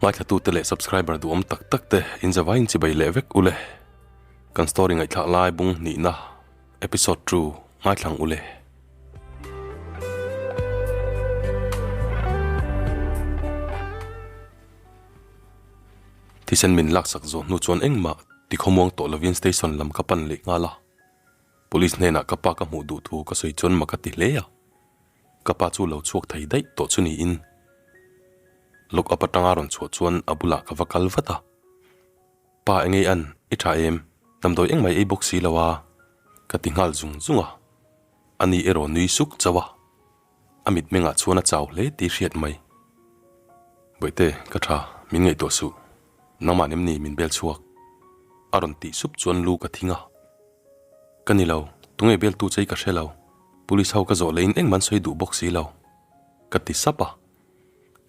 Ngaithlatute leh subscriber duhawm tak tak te in zavaiin chibai leh vek ule. Kan story ngaihthlak lai bung hnihna episode chu ngaithlang ule. Thisen min laksak zawh hnu chuan engmah tikhawmuang tawh lovin station lam ka pan leh nghal a. Police hnenah ka pa ka hmuh duh thu ka sawi chuan mak a ti hle a. Ka pa chu lo chhuak thei daih tawh chu niin lock up atanga rawn chhuah chuan a bulah ka va kal vat a. Pa engei an, i tha em? Damdawi engmai ei bawk si lo a, ka ti nghal zung zung a. Ani erawh nui suk chauh a. A mitmengah chuan a chau hle tih hriat mai. Bawihte, ka tha, min ngaihtuah suh. Nangmah nem ni min bel chhuak. A rawn tih sup chuan lu ka thing a. Ka ni lo, tunge bel tu chei ka hre lo. Police ho ka zawh leh in engmah an sawi duh bawk si lo. Ka ti sap a.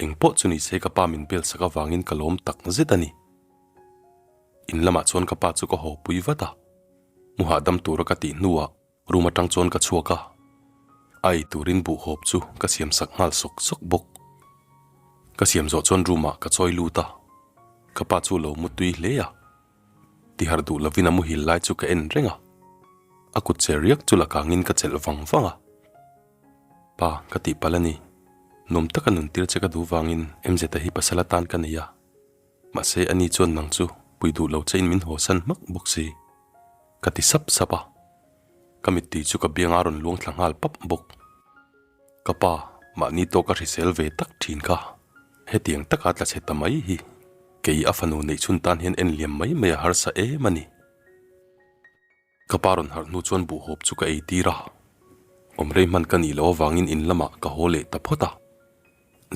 Eng pawh chu ni se ka pa min bel sak avangin ka lawm tak zet a ni. In lamah chuan ka pa chu ka haw pui vat a. Mu hahdam tura ka tih hnuah Room atang chuan ka chhuak a, a ei turin buh hawp chu ka siam sak nghal sawk sawk bawk. Ka siam zawh chuan room ah ka chawi lut a, ka pa chu lo mutui hle a, tihar duh lovin a muhil lai chu ka en reng a, a kut che riak chu la kangin ka chelh vang vang a. Pa, ka tihpalh a ni, nuam taka nun tir che ka duh vangin MZ hi pasal atan ka nei a, mahse ani chuan nang chu pui duh lo chein min haw san hmak bawk si. Ka ti sap sap a, ka mittui chu ka biang a rawn luang thla nghal pap bawk. Ka pa, mahni tawk a hrisel ve tak thin kha, hetiang taka tla chhe ta mai hi kei a fanu neih chhun tan hian en liam mai mai a harsa em a ni. Ka pa rawn harh hnu chuan buhhawp chu ka ei tir a, awm rei hman ka nih loh avangin in lamah ka haw leh ta phawt a,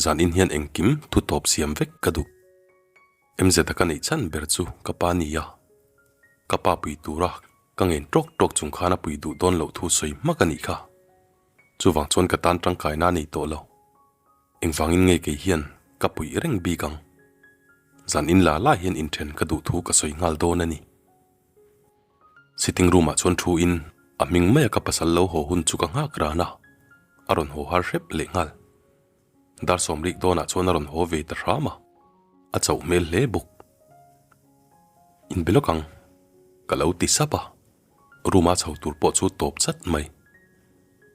zan in hian engkim thu tawp siam vek ka duh. MZ a ka neih chhan ber chu ka pa nia. Ka pa pui tura ka ngen tawk tawk chung khan a pui duh dawn loh thu sawi hmak a nih kha. Chuvang chuan ka tan tangkaina a nei tawh lo. Engvangin nge kei hian ka puih reng bik ang? Zan in la la hian inthen ka duh thu ka sawi nghal dawn a ni. Sitting room ah chuan thu in a hming maia ka pasal lo haw hun chu ka nghak ran a, a rawn haw har hrep leh nghal. Dar sawmrik dawnah chuan a rawn haw ve ta hram a, a chauh hmel hle bawk. Inbe lawk ang, ka lo ti sap a, room a chho tur pawh chu tawp chat mai.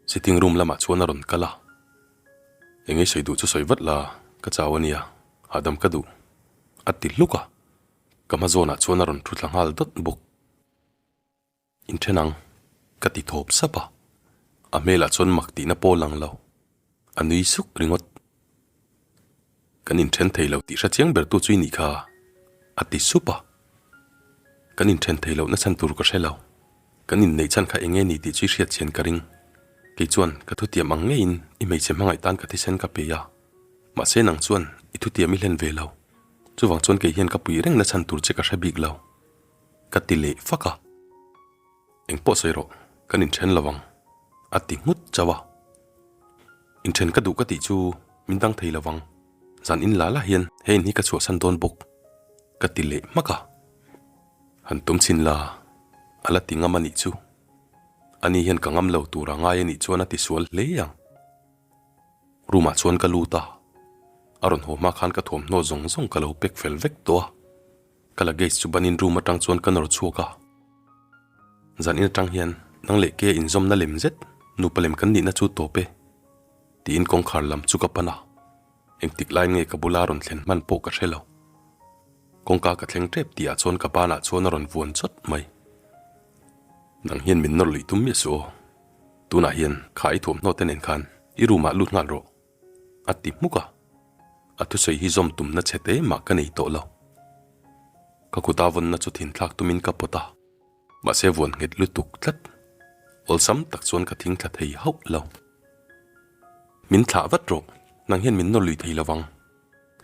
Sitting room lamah chuan a rawn kal a, Eng ei sawi duh chu sawi vat la, ka chau a nia, hahdam ka duh, a ti hluk a, ka hma zawnah chuan a rawn thu thla nghal dawt bawk. Inthen ang, ka ti thawp sap a. A hmelah chuan mak tihna pawh lang lo. A nui suk ringawt. Kan inthen thei lo tih hre chiang ber tu chu i nih kha, a ti sup a. Kan inthen thei lohna chhan tur ka hre lo. Kan inneih chhan kha eng nge ni tih chu i hriat chian ka ring. Kei chuan ka thutiam ang ngeiin i hmeichhe hmangaih tan ka thisen ka pe a. Mahse nang chuan i thutiam i hlen ve lo. Chuvang chuan kei hian ka puih rengna chhan tur che ka hre bik lo. Ka ti leh fak a, Eng pawh sawi rawh, kan inthen lo ang, a ti nghut chauh a. Inthen ka duh ka tih chu min dang thei lo ang, zan in la la hian he in hi ka chhuahsan dawn bawk, ka ti leh hmak a. Han tum chhin la, a la ti ngam a nih chu. Ani hian ka ngam lo tur a ngai a nih chuan a ti sual hle ang. Room ah chuan ka lut a, a rawn haw hma khan ka thuamhnaw zawng zawng ka lo pack fel vek tawh a. Ka luggage chu banin room atang chuan ka nawr chhuak a, zan in atang hian nang leh ke inzawmna lem zet nupa lem kan nihna chu tawp e tiin kawngkhar lam chu ka pan a, engtik lai nge ka bula rawn thlen hman pawh ka hre lo. Kawngka ka thleng tep tih ah chuan ka banah chuan a rawn vuan chawt mai. Nang hian min nawr luih tum miah suh aw, tunah hian kha i thuamhnaw te nen khan i room ah lut nghal rawh. A ti hmuk a, a thusawi hi zawm tumna chhe te mah ka nei tawh lo. Ka kut a vawnna chu thinthlak tumin ka pawt a, mahse vuan nghet lutuk tlat. Awlsam tak chuan ka thing thla thei hauh lo. Min thlah vat rawh, nang hian min nawr lui thei lovang.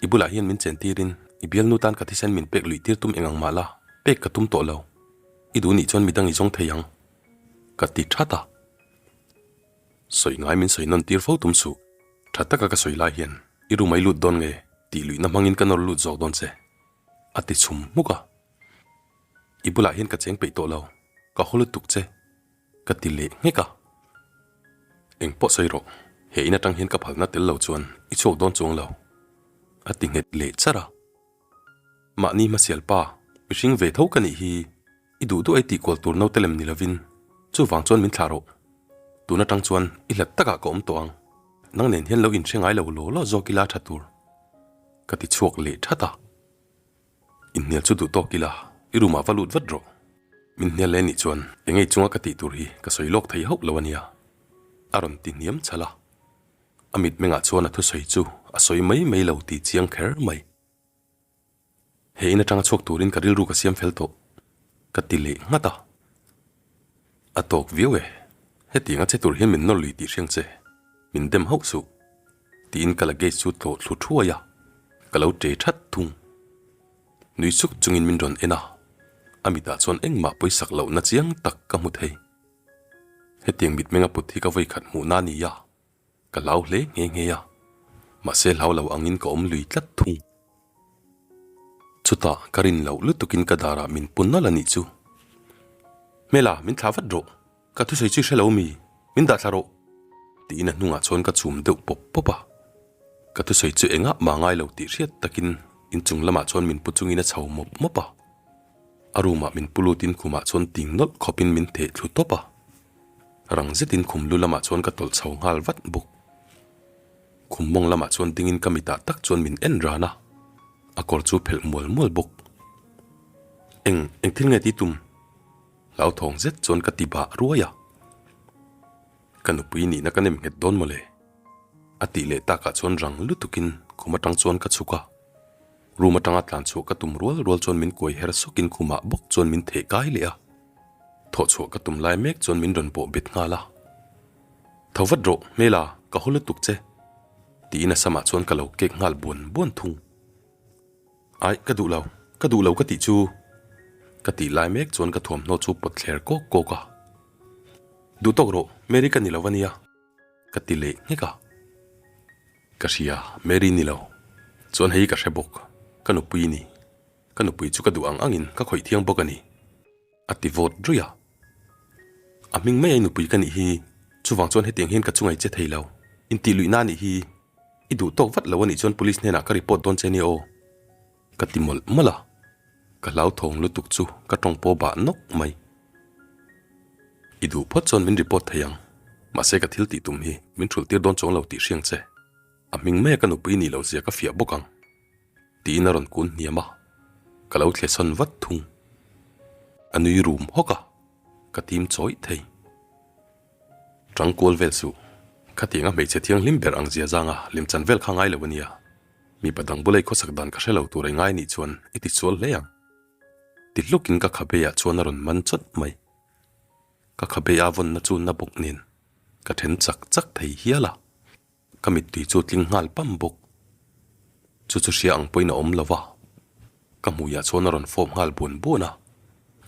I bulah hian min chen tirin i bialnu tan ka thisen min pek luih tir tum eng ang mah la, pek ka tum tawh lo. I duh nih chuan midang i zawng thei ang. Ka ti that a. Sawi ngai min sawi nawn tir fo tum suh. Tha taka ka sawi lai hian i room a i lut dawn nge tih luihna hmangin ka nawr lut zawk dawn che. A ti chhum hmuk a. I bulah hian ka cheng peih tawh lo, ka haw lutuk che. Ka ti leh nghek a. Eng pawh sawi rawh, he in atang hian ka phalna tel lo chuan i chhuak dawn chuang lo. A ti nghet leh char a. Mahni hmasial pa, mihring ve tho ka nih hi, i duh duh ei tih kual tur naute lem ni lovin, chuvang chuan min thlah rawh. Tun atang chuan i hlat takah ka awm tawh ang, nang nen hian lo inhre ngai lo law law zawk ila tha tur. Ka ti chhuak leh that a. Inhnial chu duh tawk ila, i room ah va lut vat rawh. Min hnial leh nih chuan engei chunga ka tih tur hi ka sawi lawk thei hauh lo a nia, a rawn ti hniam chhalh a. A mitmengah chuan a thusawi chu a sawi mai mai lo tih chiang kher mai. He in atanga chhuak turin ka rilru ka siam fel tawh, ka ti leh nghat a. A tawk viau e, hetiang a che tur hian min nawr lui tih hriang che, min dem hauh suh, tiin ka luggage chu tlawh thlu thuai a, ka lo ṭe that thung. Nui suk chungin min rawn en a, a mitah chuan engmah pawisak lohna chiang tak ka hmu thei. Hetiang mitmenga put hi ka vawikhat hmuhna a ni a. Ka hlau hle nghe nghe a, mahse hlau lo angin ka awm lui tlat thung. Chutah ka rin loh lutukin ka darah min pu nawlh a nih chu. Hmela, min thlah vat rawh, ka thusawi chu i hre lo mi, min dah thla rawh, tiin a hnungah chuan ka chum deuh pawp pawp a. Ka thusawi chu engah mah ngai lo tih hriat takin inchung lamah chuan min pu chungin a chho mawp mawp a. A room ah min pu lutin khumah chuan ting nawlh khawpin min theh thlu tawp a. Rang zetin khum lu lamah chuan ka tawlh chho nghal vat bawk. Khum mawng lamah chuan dingin ka mitah tak chuan min en ran a, a kawr chu phelh mual mual bawk. Eng, eng thil nge tih tum? Hlauthawng zet chuan ka ti bah ruai a. Ka nupui nihna ka nem nghet dawn mawle. A tih leh takah chuan rang lutukin khum atang chuan ka chhuk a. Room atanga tlan chhuah ka tum rual rual chuan min kuai her sawkin khumah bawk chuan min theh kai leh a. Thawh chhuah ka tum lai mek chuan min rawn bawh bet nghal a. Tho vat rawh, hmela, ka haw lutuk che, tiin a samah chuan ka lo kek nghal buan buan thung. Aih, ka duh lo, ka duh lo ka tih chu, ka tih lai mek chuan ka thuamhnaw chu pawt thler kawk kawk a. Duh tawk rawh, Mary ka ni lo a nia, ka ti leh nghek a. Ka hria, Mary ni lo, chuan hei ka hre bawk, ka nupui ni, ka nupui chu ka duh ang angin ka khawih thiang bawk a ni. A ti vawt ruih a. A hming mai a i nupui ka nih hi, chuvang chuan hetiang hian ka chungai che thei lo. Intih luihna a nih hi, i duh tawk vat lo a nih chuan police hnenah ka report dawn che nia aw. Ka ti mawlh mawlh a, ka hlauthawng lutuk chu ka tawng paw bah nawk mai. I duh phawt chuan min report thei ang, mahse ka thil tih tum hi min thulh tir dawn chuang lo tih hriang che. A hming mai a ka nupui nih loh zia ka fiah bawk ang. Tiin a rawn kun hniam a, ka lo thle sawn vat thung. A nui rum hawk a, ka tim chawih thei. Tang kual vel suh, khatiang a hmeichhe thianghlim ber ang zia zanga lemchan vel kha ngai lo a nia. Mipa dang bula i khawsak dan ka hre lo tur i ngai nih chuan i ti sual hle ang. Ti hlukin ka khabe ah chuan a rawn man chawt mai. Ka khabe a vawnna chu na bawk nen ka then chak chak thei hial a. Ka mittui chu tling nghal pam bawk. Chu chu hria ang pawhin a awm lo va, ka hmuiah chuan a rawn fawp nghal buan buan a,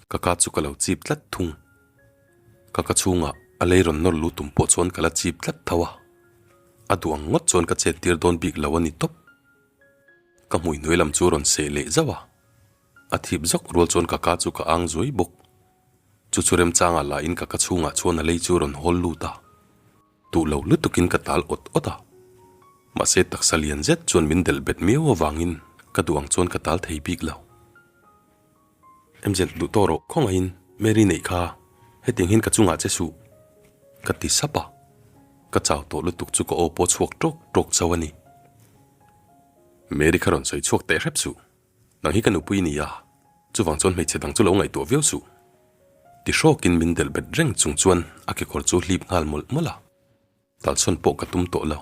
ka ka chu ka lo chip tlat thung. Ka ka chhungah a lei rawn nawr lu tum pawh chuan ka la chip tlat tho a, a duh ang ngawt chuan ka chet tir dawn bik lo a ni tawp. Ka hmui hnuai lam chu a rawn seh leh zauh a, a thip zawk rual chuan ka ka chu ka ang zuai bawk. Chu chu remchangah lahin ka ka chhungah chuan a lei chu a rawn hawl lut a. Duh lo lutukin ka tal awt awt a, mahse taksa lian zet chuan min delh bet miau avangin ka duh ang chuan ka tal thei bik lo. MZ duh tawh rawh khawngaihin Mary neih kha hetiang hian ka chungah che suh ka ti sap a, ka chau tawh lutuk chu ka aw pawh chhuak tawk tawk chauh a ni. Mary kha rawn sawi chhuak teh hrep suh. Nang hi ka nupui i ni a, chuvang chuan hmeichhe dang chu lo ngaihtuah viau suh. Ti hrawkin min delh bet reng chung chuan a kekawr chu hlip nghal mawlh mawlh a. Talchhawn pawh ka tum tawh lo.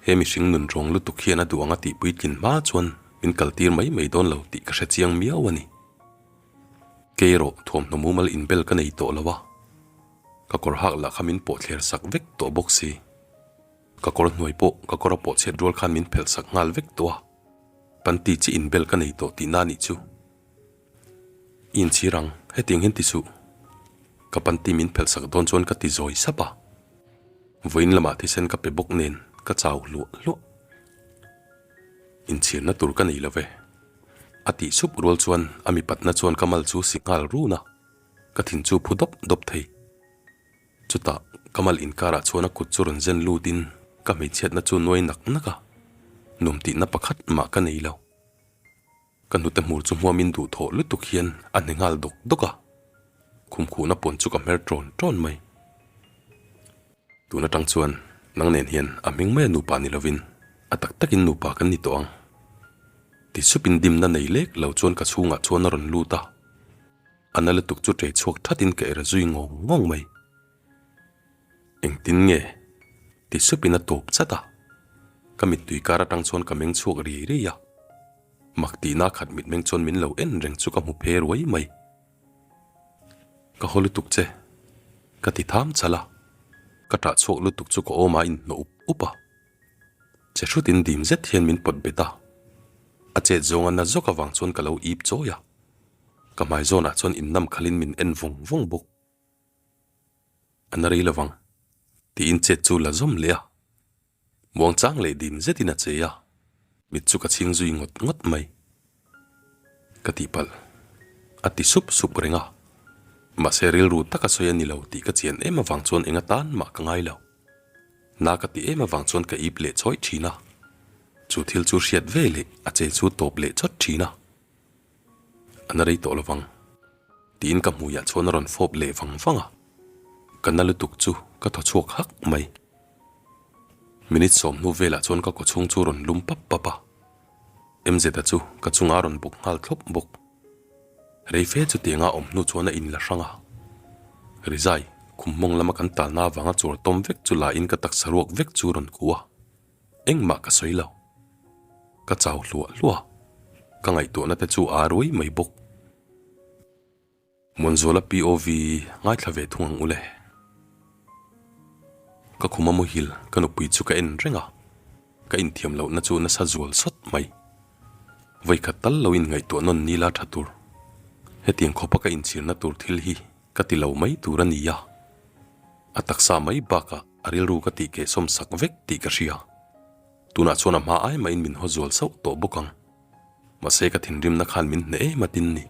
He mihring nun rawng lutuk hian a duh ang a tih puitlin hma chuan min kaltir mai mai dawn lo tih ka hre chiang miau a ni. Kei erawh thuamhnaw mumal inbel ka nei tawh lo a, ka kawr hak lah kha min pawh thler sak vek tawh bawk si. Ka kawr hnuai pawh ka kawr a pawh chhiat rual khan min phelh sak nghal vek tawh a. Panty chi inbel ka nei tawh tihna anih chu. I inchhir ang, hetiang hian ti suh. Ka panty min phelh sak dawn chuan ka ti zawi sap a. Vawiin lamah thisen ka pe bawk nen ka chau hluah hluah. Inchhirna tur ka nei lo ve. A tih sup rual chuan a mipatna chuan ka mal chu si nghal run a, ka thin chu phu dawp dawp thei. Chutah Kamal inkarah chuan a kut chu rawn zen lutin ka hmeichhiatna chu nuai nak nak a, nuam tihna pakhat mah ka nei lo. Ka hnute hmur chu hmuamin duhthawh lutuk hian a hne nghal dawk dawk a, khum khuhna pawn chu ka hmer ṭawn ṭawn mai. Tun aṭang chuan nang nen hian a hming maia nupa ni lovin a tak takin nupa kan ni tawh ang. Ti supin dimna nei lek lo chuan ka chhungah chuan a rawn lut a, a na lutuk chu ṭe chhuak ṭhatin ka er zui ngawng ngawng mai. Engtin nge? Ti supin a tawp chat a, ka mittui kar aṭang chuan ka meng chhuak riai riai a, mak tihna khat mitmeng chuan min lo en reng chu ka hmu phe ruai mai. Ka haw lutuk che, ka ti tham chal a, ka ṭah chhuak lutuk chu ka awm a inhnawh up up a, che hrutin dim zet hian min pawt bet a, a chet zawnga na zawk avang chuan ka lo ip chawi a, ka hmai zawnah chuan innam khalin min en vawng vawng bawk. A na rei lovang, tiin chet chu la zawm leh a. Muangchang leh dim zetin a che a, mit chu ka chhing zui ngawt ngawt mai. Ka tihpalh, a ti sup sup reng a. Mahse rilru taka sawi a ni lo tih ka chian em avang chuan eng atan mah ka ngai lo. Na ka ti em avang chuan ka ip leh chawih thin a. Chu thil chu hriat ve leh a che chu tawp leh chawt thin a. A na rei tawh lovang. Tiin ka hmuiah chuan a rawn fawp leh vang vang a, ka na lutuk chu ka thaw chhuak hak mai. Minute 10 hnu velah chuan ka kawchhung chu rawn lum pap pap a, MZ-a chu ka chungah a rawn bawk nghal thlawp bawk. Rei fe chutianga awm hnu chuan a inla hrang a, Rizai, khum hmawng lama kan talna avanga chuar tawm vek chu la in ka taksa ruak vek chu rawn khuh a. Engmah ka sawi lo. Ka chau hluah hluah. Ka ngaihtuahna te chu aa ruai mai bawk. Muanzuala POV ngaithla ve thung ang ule. Ka khuma muhil ka nupui chu ka en reng a, ka inthiam lohna chu nasa zual sawt mai. Vawikhat tal lo in ngaihtuah nawn nila tha tur. Hetiang khawpa ka inchhirna tur thil hi ka ti lo mai tur a ni a. A taksa mai bakah a rilru ka tih keh sawm sak vek tih ka hria. Tunah chuan a hma ai mahin min haw zual sauh tawh bawk ang. Mahse ka thinrimna khan min hneh em atin ni.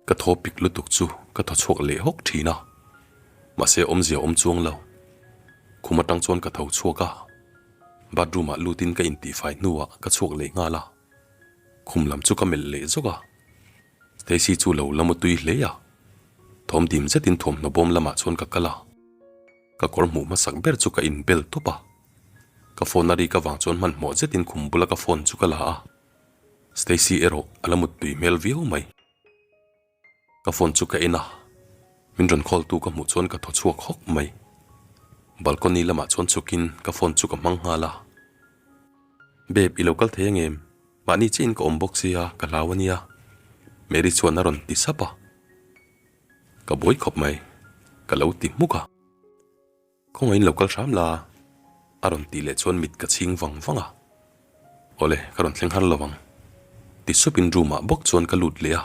Ka thaw pik lutuk chu ka thaw chhuak leh hawk thin a. Mahse awmzia awm chuang lo. Khum atang chuan ka tho chhuak a. Bathroom ah lutin ka intihfai hnuah ka chhuak leh nghal a. Khum lam chu ka melh leh zawk a. Stacy chu lo la mutui hle a. Thawm dim zetin thuamhnaw bawm lamah chuan ka kal a. Ka kawr hmuh hmasak ber chu ka inbel tawp a. Ka phone a rik avang chuan hmanhmawh zetin khum bula ka phone chu ka la a. Stacy erawh a la muttui hmel viau mai. Ka phone chu ka en a, min rawn call tu ka hmuh chuan ka thaw chhuak hawk mai. Balcony lamah chuan chhukin ka phone chu ka hmang nghal a. Babe, i lo kal thei angem? Mahni chiahin ka awm bawk sia, ka hlau a nia. Mary chuan a rawn ti sap a. Ka buai khawp mai, ka lo ti hmuk a. Khawngaihin lo kal hram la, a rawn tih leh chuan mit ka chhing vang vang a. Awle, ka rawn thleng har lo ang. Ti supin room ah bawk chuan ka lut leh a.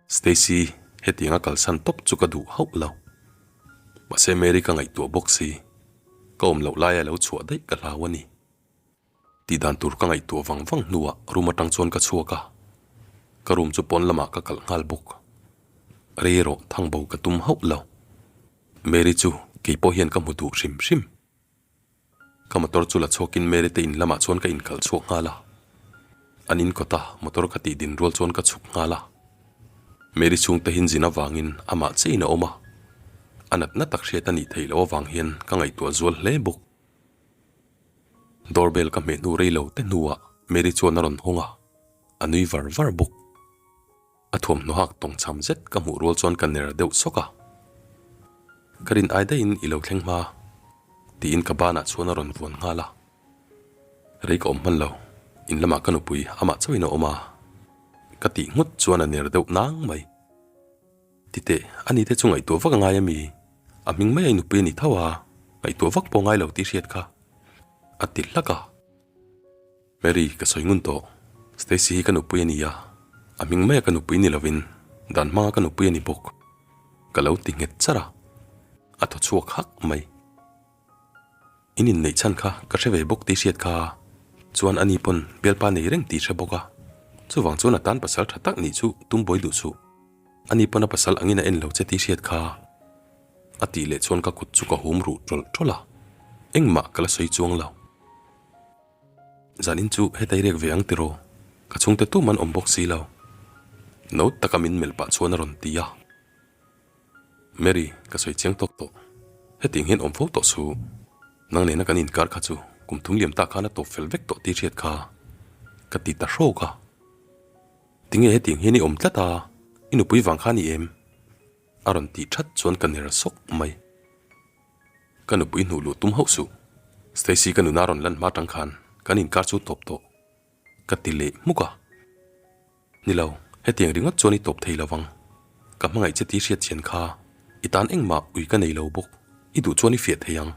Stacy, hetianga kalsan tawp chu ka duh hauh lo. Mahse Mary ka ngaihtuah bawk si, ka awm loh laia lo chhuah daih ka hlau a ni. Tih dan tur ka ngaihtuah vang vang hnuah room atang chuan ka chhuak a, ka room chu pawn lamah ka kalh nghal bawk. Rei erawh thangbo ka tum hauh lo. Mary chu kei pawh hian ka hmu duh hrim hrim. Ka motor chu la chhuakin Mary te in lamah chuan ka inkalh chhuak nghal a. An in kawta motor ka tih din rual chuan ka chhuk nghal a. Mary chhungte hin zin avangin amah chiahin a awm a, a natna tak hriat a nih theih loh avang hian ka ngaihtuah zual hle bawk. Doorbell ka hmeh hnu rei lo te hnuah Mary chuan a rawn hawng a, a nui var var bawk. A thuamhnaw hak tawng cham zet ka hmuh rual chuan ka ner deuh sawk a. Ka rin ai daihin i lo thleng hma, tiin ka banah chuan a rawn vuan nghal a. Rei ka awm hman lo, in lamah ka nupui amah chauhin a awm a, ka tih nghut chuan a ner deuh nang mai. Titeh, ani te chu ngaihtuah vak a ngai a mi? A hming mai a inupui a ni tho a, ngaihtuah vak pawh ngai lo tih hriat kha. A ti hlak a. Mary, ka sawi ngun tawh. Stacy hi ka nupui a ni a, a hming maia ka nupui ni lovin dan hmanga ka nupui a ni bawk. Ka lo ti nghet char a, a thaw chhuak hak mai. In inneih chhan kha ka hre ve bawk tih hriat kha chuan ani pawn bialpa nei reng tih hre bawk a, chuvang chuan a tan pasal tha tak nih chu tum buai duh suh. Ani pawn a pasal angin a en lo che tih hriat kha a tih leh chuan ka kut chu ka hum ruh tawlh tawlh a, engmah ka la sawi chuang lo. Zanin chu hetai riak ve ang tiraw? Ka chhungte tum an awm bawk si lo. No taka min melh pah chuan a rawn ti a. Mary, ka sawi chiang tawk tawh. Hetiang hian awm fo tawh suh. Nang nena kan inkar kha chu kum thum liam ta khan a tawp fel vek tawh tih hriat kha ka ti ta hrawk a. Tinge hetiang hian i awm tlat a, i nupui vang kha a ni em? A rawn tih that chuan ka ner sawk mai. Ka nupui hnuh luh tum hauh suh. Stacy ka nuna rawn lan hma tang khan kan inkar chu tawp tawh. Ka ti leh hmuk a. Ni lo, hetiang ringawt chuan i tawp thei lo vang. Ka hmangaih che tih hriat chian kha i tan engmah ui ka nei lo bawk, i duh chuan i fiah thei ang.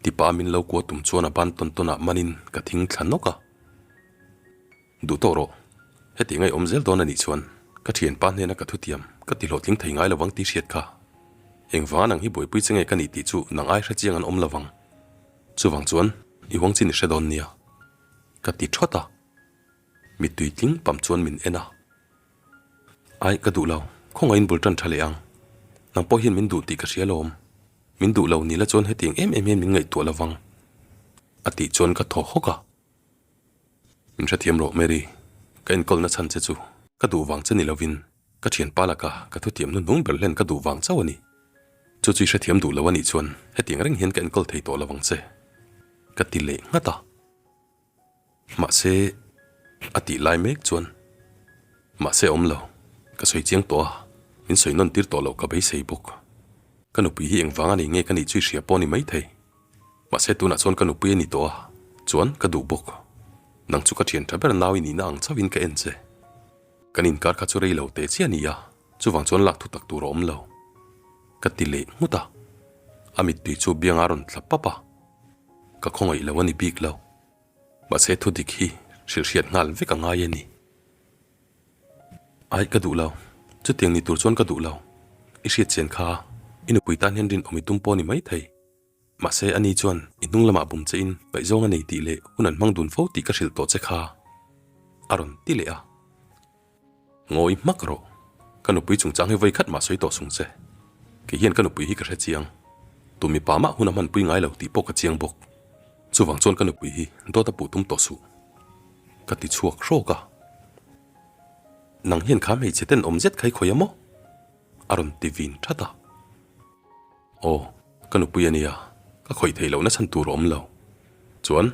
Tipa min lo kua tum chuan a ban tawn tawn ah manin ka thing thla nawk a. Duh tawh rawh, hetiang a i awm zel dawn a nih chuan ka thianpa hnena ka thutiam ka ti hlawhtling thei ngai lovang tih hriat kha. Engvanga nang hi buaipui che nge ka nih tih chu nang ai hrechiang an awm lovang. Chuvang chuan i huang chin i hre dawn nia. Ka ti thawt a. Mittui tling pam chuan min en a. Ai, ka duh lo. Khawngaihin bul tan tha leh ang. Nang pawh hian min duh tih ka hria lawm. Min duh lo ni la chuan hetiang em em hian min ngaihtuah lovang. A tih chuan ka thaw hawk a. Min hrethiam rawh Mary, ka enkawlna chhan che chu ka duh vang che ni lovin ka thianpa laka ka thutiam hnuhnung ber hlen ka duh vang chauh a ni. Chu chu i hrethiam duh lo a nih chuan hetiang reng hian ka enkawl thei tawh lovang che. Ka ti leh nghat a. Mahse, a tih lai mek chuan mahse awm lo, ka sawi chiang tawh a, min sawi nawn tir tawh loh ka beisei bawk. Ka nupui hi engvang a nei nge ka nih chu i hria pawh a ni maithei. Mahse tunah chuan ka nupui a ni tawh a, chuan ka duh bawk. Nang chu ka thian tha ber nau i nihna ang chauhin ka en che. Kan inkar kha chu rei lo teh chiah a ni a, chuvang chuan lak thu tak tur a awm lo. Ka ti leh nghut a, a mittui chu bianga a rawn tla pap a, ka khawngaih lo a ni bik lo. Mahse thu dik hi hrilh hriat nghal vek a ngai a ni. Aih ka duh lo, chutiang ni tur chuan ka duh lo. I hriat chian kha i nupui tan hian rinawm i tum pawh a ni maithei. Mahse ani chuan i hnung lamah bum che in ngaihzawng a nei tih leh hun an hmang dun fo tih ka hrilh tawh che kha a rawn ti leh a. Ngawi hmak rawh, ka nupui chungchang hi vawi khat mah sawi tawh sung che. Kei hian ka nupui hi ka hre chiang. Tu mipa mah hun a hmanpui ngai lo tih pawh ka chiang bawk. Chuvang chuan ka nupui hi dawt a puh tum tawh suh. Ka ti chhuak hrawk a. Nang hian kha hmeichhe ten awm zet kha i khawih a maw? A rawn ti vin that a. Aw, ka nupui a nia, ka khawih theih lohna chhan tur a awm lo. Chuan,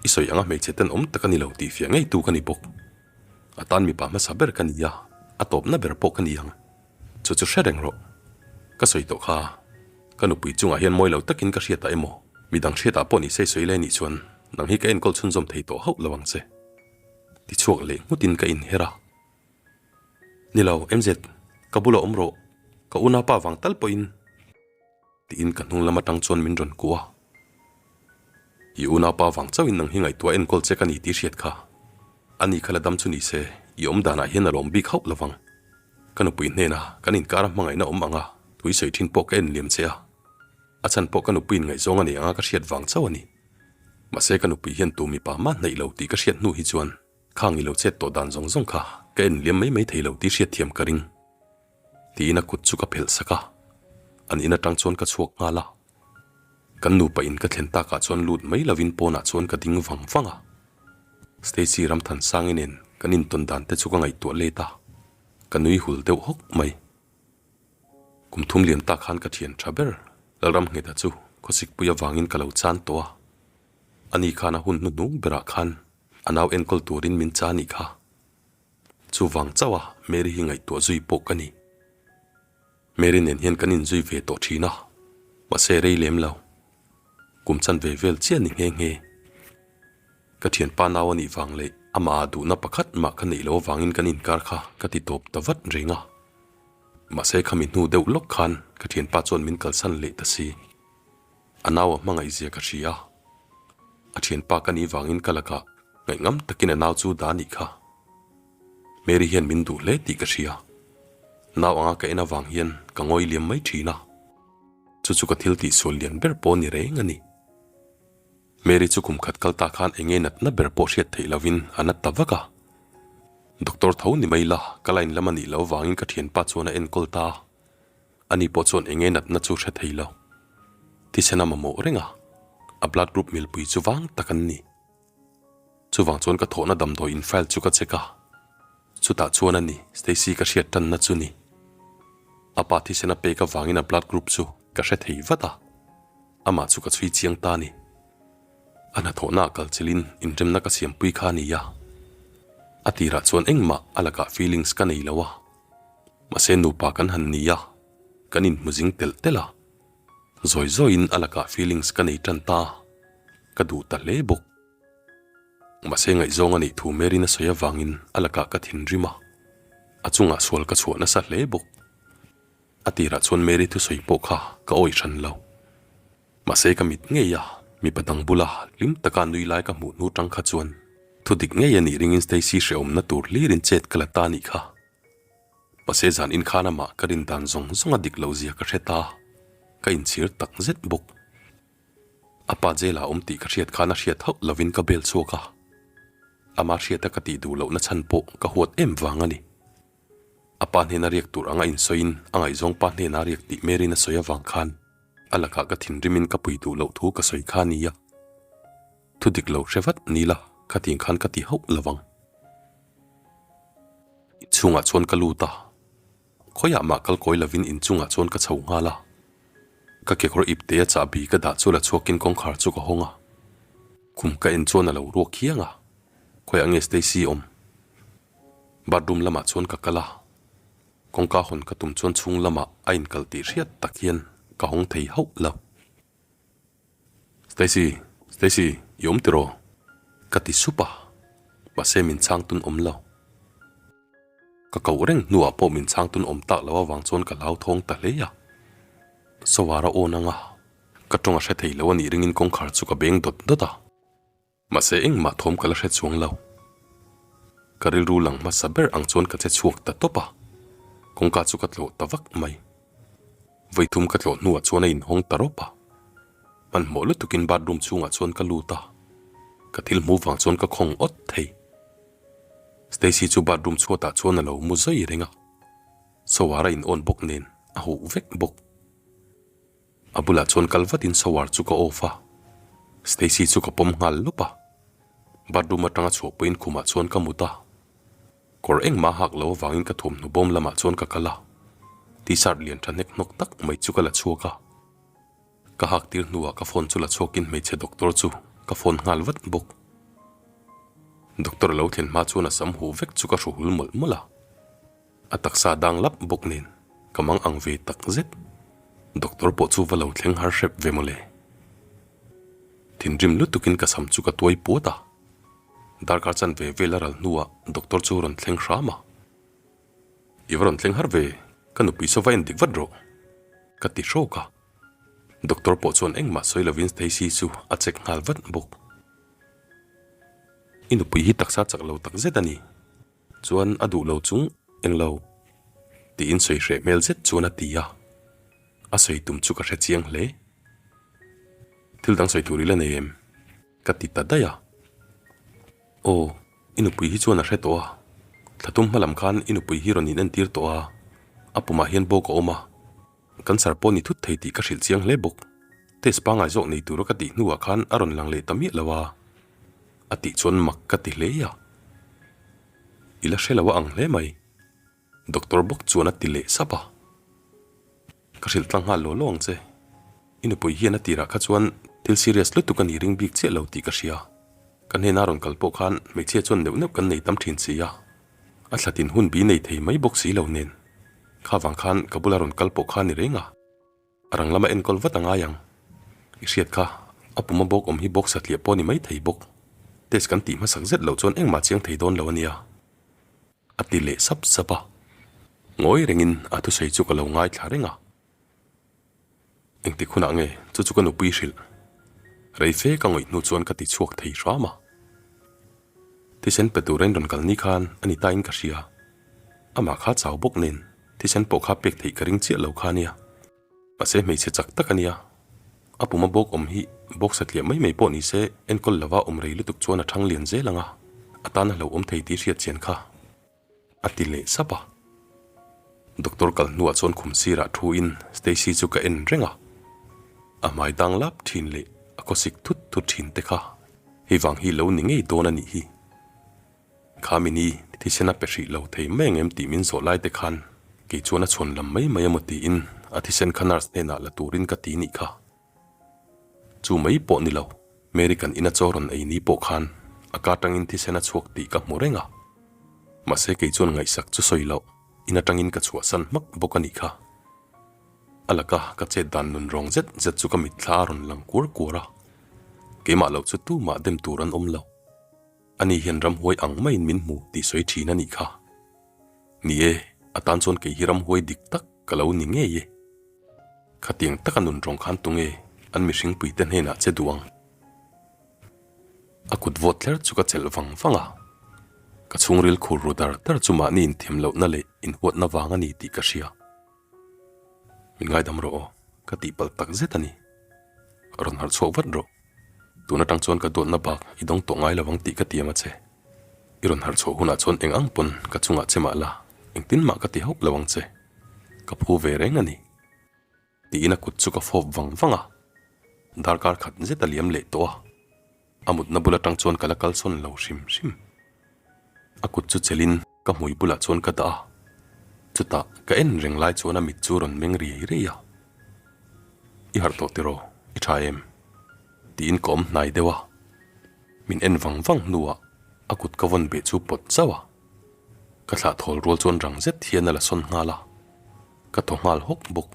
i sawi anga hmeichhe tenawm tak a ni lo tih fiah ngeitu ka ni bawk. A tan mipa hmasa ber ka ni a, a tawpna ber pawh ka ni ang. Chu chu hre reng rawh. Ka sawi tawh kha, ka nupui chungah hian mawi lo takin ka hriatah emaw, midang hriatah pawh ni se sawi lai nih chuan nang hi ka enkawl chhunzawm thei tawh hauh lo ang che. Tichhuak leh nghutin ka inher a. Ni lo, MZ, ka bulah awm rawh, ka unaupa vang tal pawhin. Tiin ka hnung lam atang chuan min rawn kuah a. I unaupa vang chauhin nang hi ngaihtuah enkawl che ka ni tih hriat kha. Ani kha la dam chu ni se, i awm danah hian a lawm bik hauh lovang. Ka nupui hnena kan inkara hmangaihna awm anga tui sawi thin pawh ka en liam che a. A chhan pawh ka nupuiin ngaihzawng a nei anga ka hriat vang chauh a ni. Mahse ka nupui hian tu mipa mah hnaih lo tih ka hriat hnu hi chuan Khang i lo chet tawh dan zawng zawng kha ka en liam mai mai thei lo tih hriatthiam ka ring. Tiin a kut chu ka phelh sak a, an in atang chuan ka chhuak nghal a. Kan nupa in ka thlen takah chuan lut mai lovin pawnah chuan ka ding vang vang a. Stacy Ramthansangi nen kan intawn dan te chu ka ngaihtuah let a, ka nui hul deuh hawk mai. Kum thum liam tak khan ka thian tha ber Lalramngheta chu khawsikpui avangin ka lo chan tawh a. Ani khan a hun hnuhnung berah khan a nau enkawl turin min cha nih kha. Chuvang chauh a Mary hi ngaihtuah zui pawh ka ni. Mary nen hian kan inzui ve tawh thin a, mahse rei lem lo. Kum chan ve vel chiah ni nghe nghe. Ka thianpa nau a nih vang leh amah ah duhna pakhat mah ka neih lo avangin kan inkar kha ka ti tawp ta vat reng a. Mahse khami hnu deuh lawk khan ka thianpa chuan min kalsan leh ta si. A nau a hmangaih zia ka hria. A thianpa ka nih vangin ka lakah ngaihngam takin a nau chu dah nih kha. Mary hian min duh hle tih ka hria. Nau anga ka en avang hian ka ngawi liam mai thin a. Chu chu ka thil tihsual lian ber pawh ni reng a ni. Mary chu kum khat kal ta khan enge natna ber pawh hriat theih lovin a nat ta vak a. Doctor tho ni mai la, ka line lam a nih loh avangin ka thianpa chuan a enkawl ta a. Ani pawh chuan enge natna chu hre thei lo. Thisen a mamawh reng a, a blood group milpui chu vang tak an ni. Chuvang chuan ka thawhna damdawi in file chu ka check a. Chutah chuan a ni, Stacy ka hriat tanna chu ni. A pa thisen a pek avangin a blood group chu ka hre thei vat a. Amah chu ka chhui chiang ta a ni. A hnathawhna ah kal chilhin inremna ka siampui kha a ni a. A tirah chuan engmah a lakah feelings ka nei lo a. Mahse nupa kan han ni a, kan inhmu zing telh telh a. Zawi zawiin a lakah feelings ka nei tan ta a, ka duh ta hle bawk. Mahse ngaihzawng a neih thu Mary'n a sawi avangin a lakah ka thinrim a, a chungah sual ka chhuah nasa hle bawk. A tirah chuan Mary thusawi pawh kha ka awih hran lo. Mahse ka mit ngei a, mipa dang bula hlim taka nui lai ka hmuh hnu tang kha chuan thu dik ngei a nih ringin Stacy hrehawmna tur hlirin chet ka la ta anih kha. Mahse zan inkhan amah ka rin dan zawng zawng a dik loh zia ka hre ta, ka inchhir tak zet bawk. A pa jail ah awm tih ka hriat khan a hriat hauh lovin ka bel chhuak a, ama hriata ka tih duh lohna chhan pawh ka huat em vang a ni. A pa hnena riak tur anga insawiin a ngaihzawng pa hnena riak tih Mary'n a sawi avang khan a lakah ka thinrimin ka pui duh loh thu ka sawi kha a nia. Thu dik lo hre vat ni la, khatiang khan ka ti hauh lo vang. Inchhungah chuan ka lut a, khawiah mah kal kawi lovin inchungah chuan ka chho nghal a. Ka kekawr ipte a chahbi ka dah chu la chhuakin kawngkhar chu ka hawng a. Khum ka en chuan a lo ruak hiang a, khawiah nge Stacy awm? Bathroom lamah chuan ka kal a, kawngka hawn ka tum chuan chhung lamah a inkal tih hriat tak hian ka hawng thei hauh lo. Stacy, Stacy, i awm tiraw? Ka ti sup a, mahse min chhang tun awm lo. Ka koh reng hnuah pawh min chhang tun awm tak lo avang chuan ka hlauthawng ta hle a. Sawara awn anga ka tawng a hre thei lo a nih ringin kawngkhar chu ka beng dawt dawt a. Mahse engmah thawm ka la hre chuang lo. Ka rilru lang hmasa ber ang chuan ka che chhuak ta tawp a, kawngka chu ka tlawh ta vak mai. Vawithum ka tlawh hnuah chuan a inhawng ta rawp a. Hmanhmawh lutukin bathroom chhungah chuan ka lut a, ka thil hmu vang chuan ka khawng awt thei. Stacy chu bathroom chhuatah chuan a lo mu zawi reng a, shower a in-on bawk nen a huh vek bawk. A bulah chuan kal vatin shower chu ka off a, Stacy chu ka pawm nghal lawp a. Bathroom atanga chhuah pawhin khumah chuan ka mut a, kawr engmah hak lo avangin ka thuamhnaw bawm lamah chuan ka kal a, t-shirt lian tha hnek hnawk tak mai chu ka la chhuak a. Ka hak tir hnuah ka phone chu la chhuakin hmeichhe doctor chu ka phone nghal vat bawk. Doctor a lo thlen hma chuan a sam huh vek chu ka hru hul mawlh mawlh a. A taksa dang lap bawk nen ka mang ang ve tak zet. Doctor pawh chu va lo thleng har hrep ve mawle. Thinrim lutukin ka sam chu ka tuai puat a. Darkar chan ve vel a ral hnuah doctor chu rawn thleng hram a. I va rawn thleng har ve, ka nupui saw va en dik vat rawh. Ka ti hrawk a. Doctor pawh chuan engmah sawi lovin Stacy chu a check nghal vat bawk. I nupui hi taksa chak lo tak zet a ni. Chuan a duh lo chung eng lo tiin sawi hreh hmel zet chuan a ti a, a sawi tum chu ka hre chiang hle. Thil dang sawi tur i la nei em? Ka ti ta daih a. Aw, i nupui hi chuan a hre tawh a, thla tum hma lam khan i nupui hi rawn inentir tawh a, a pumah hian bawk a awm a, Cancer pawh ni thut thei tih ka hrilh chiang hle bawk. Test pangngai zawk nei tura ka tih hnuah khan a rawn lang leh ta miah lo a, a tih chuan mak ka ti hle a. I la hre lo a ang hle mai, Doctor bawk chuan a ti leh sap a. Ka hrilh tlang nghal law law ang che. I nupui hian a tirah kha chuan thil serious lutuk a ni ring bik chiah lo tih ka hria. Ka hnena rawn kal pawh khan hmeichhia chuan neuh neuh kan nei tam thin si a. A thlatin hun bi nei thei mai bawk si lo nen. Kha vang khan ka bula rawn kal pawh kha ni reng a. A rang lama enkawl vat a ngai ang. I hriat kha, a puma bawk awm hi bawk satliah pawh ni mai thei bawk. Test kan tih hmasak zet loh chuan engmah chiang thei dawn lo a nia. A ti leh sap sap a. Ngawi rengin a thusawi chu ka lo ngaithla reng a. Engtik hunah nge chu chu ka nupui hrilh? Rei fe ka ngawih hnu chuan ka ti chhuak thei hram a. Thisen pe tura in rawn kal ni khan a ni tain ka hria. Amah kha chau bawk nen thisen pawh kha pek theih ka ring chiah lo kha nia. Mahse hmeichhe chak tak a nia. A puma bawk awm hi bawk satliah mai mai pawh ni se enkawl lova awm rei lutuk chuan a thang lian zel ang a, a tan a hlauhawm thei tih hriat chian kha. A ti leh sap a. Doctor kal hnuah chuan khum sirah thu in Stacy chu ka en reng a. A hmai dang lap thin leh a khawsik thut thut thin te kha hei vang hi lo ni ngei dawn a nih hi. Kha mini thisen a pe hrih lo thei mai ang em tih min zawh lai te khan kei chuan a chhawn lam mai mai emaw tiin a thisen kha nurse hnenah la turin ka ti nih kha. Chu mai pawh ni lo, Mary kan ina chaw rawn ei ni pawh khan a ka tangin thisen a chhuak tih ka hmu reng a. Mahse kei chuan ngaihsak chu sawi loh, in atangin ka chhuahsan hmak bawk a nih kha. A laka ka chet dan nun rawng zet zet chu ka mitthla a rawn lang kuar kuar a, keimah loh chu tumah dem tur an awm lo. Ani hian ramhuai ang maiin min hmu tih sawi thin a nih kha. Ni e, a tan chuan kei hi ramhuai dik tak ka lo ni ngei e. Khatiang taka nun rawng khan tunge an mihringpuite hnenah che duh ang? A kut vawt tler chu ka chelh vang vang a, ka chhungril khur ru dar dar chu mahni inthiam lohna leh inhuatna vang a ni tih ka hria. Min ngaidam rawh aw, ka tihpalh tak zet a ni. Rawn harh chhuak vat rawh. Tun atang chuan ka dawtna bak i dawng tawh ngai lo ang tih ka tiam a che. I rawn harh chhuah hunah chuan eng ang pawn ka chungah che mah la, engtin mah ka ti hauh lo ang che. Ka phu ve reng a ni. Tiin a kut chu ka fawp vang vang a, darkar khat zet a liam leh tawh a, a mutna bul atang chuan ka la kalsawn lo hrim hrim. A kut chu chelin ka hmui bulah chuan ka dah a, chutah ka en reng lai chuan a mit chu rawn meng riai riai a. I harh tawh tiraw, i tha em? Tiin ka awm hnai deuh a, min en vang vang hnuah a kut ka vawn beh chu pawt zauh a, ka thlah thawl rual chuan rang zet hian a la sawn nghal a. Ka thaw nghal hawk bawk.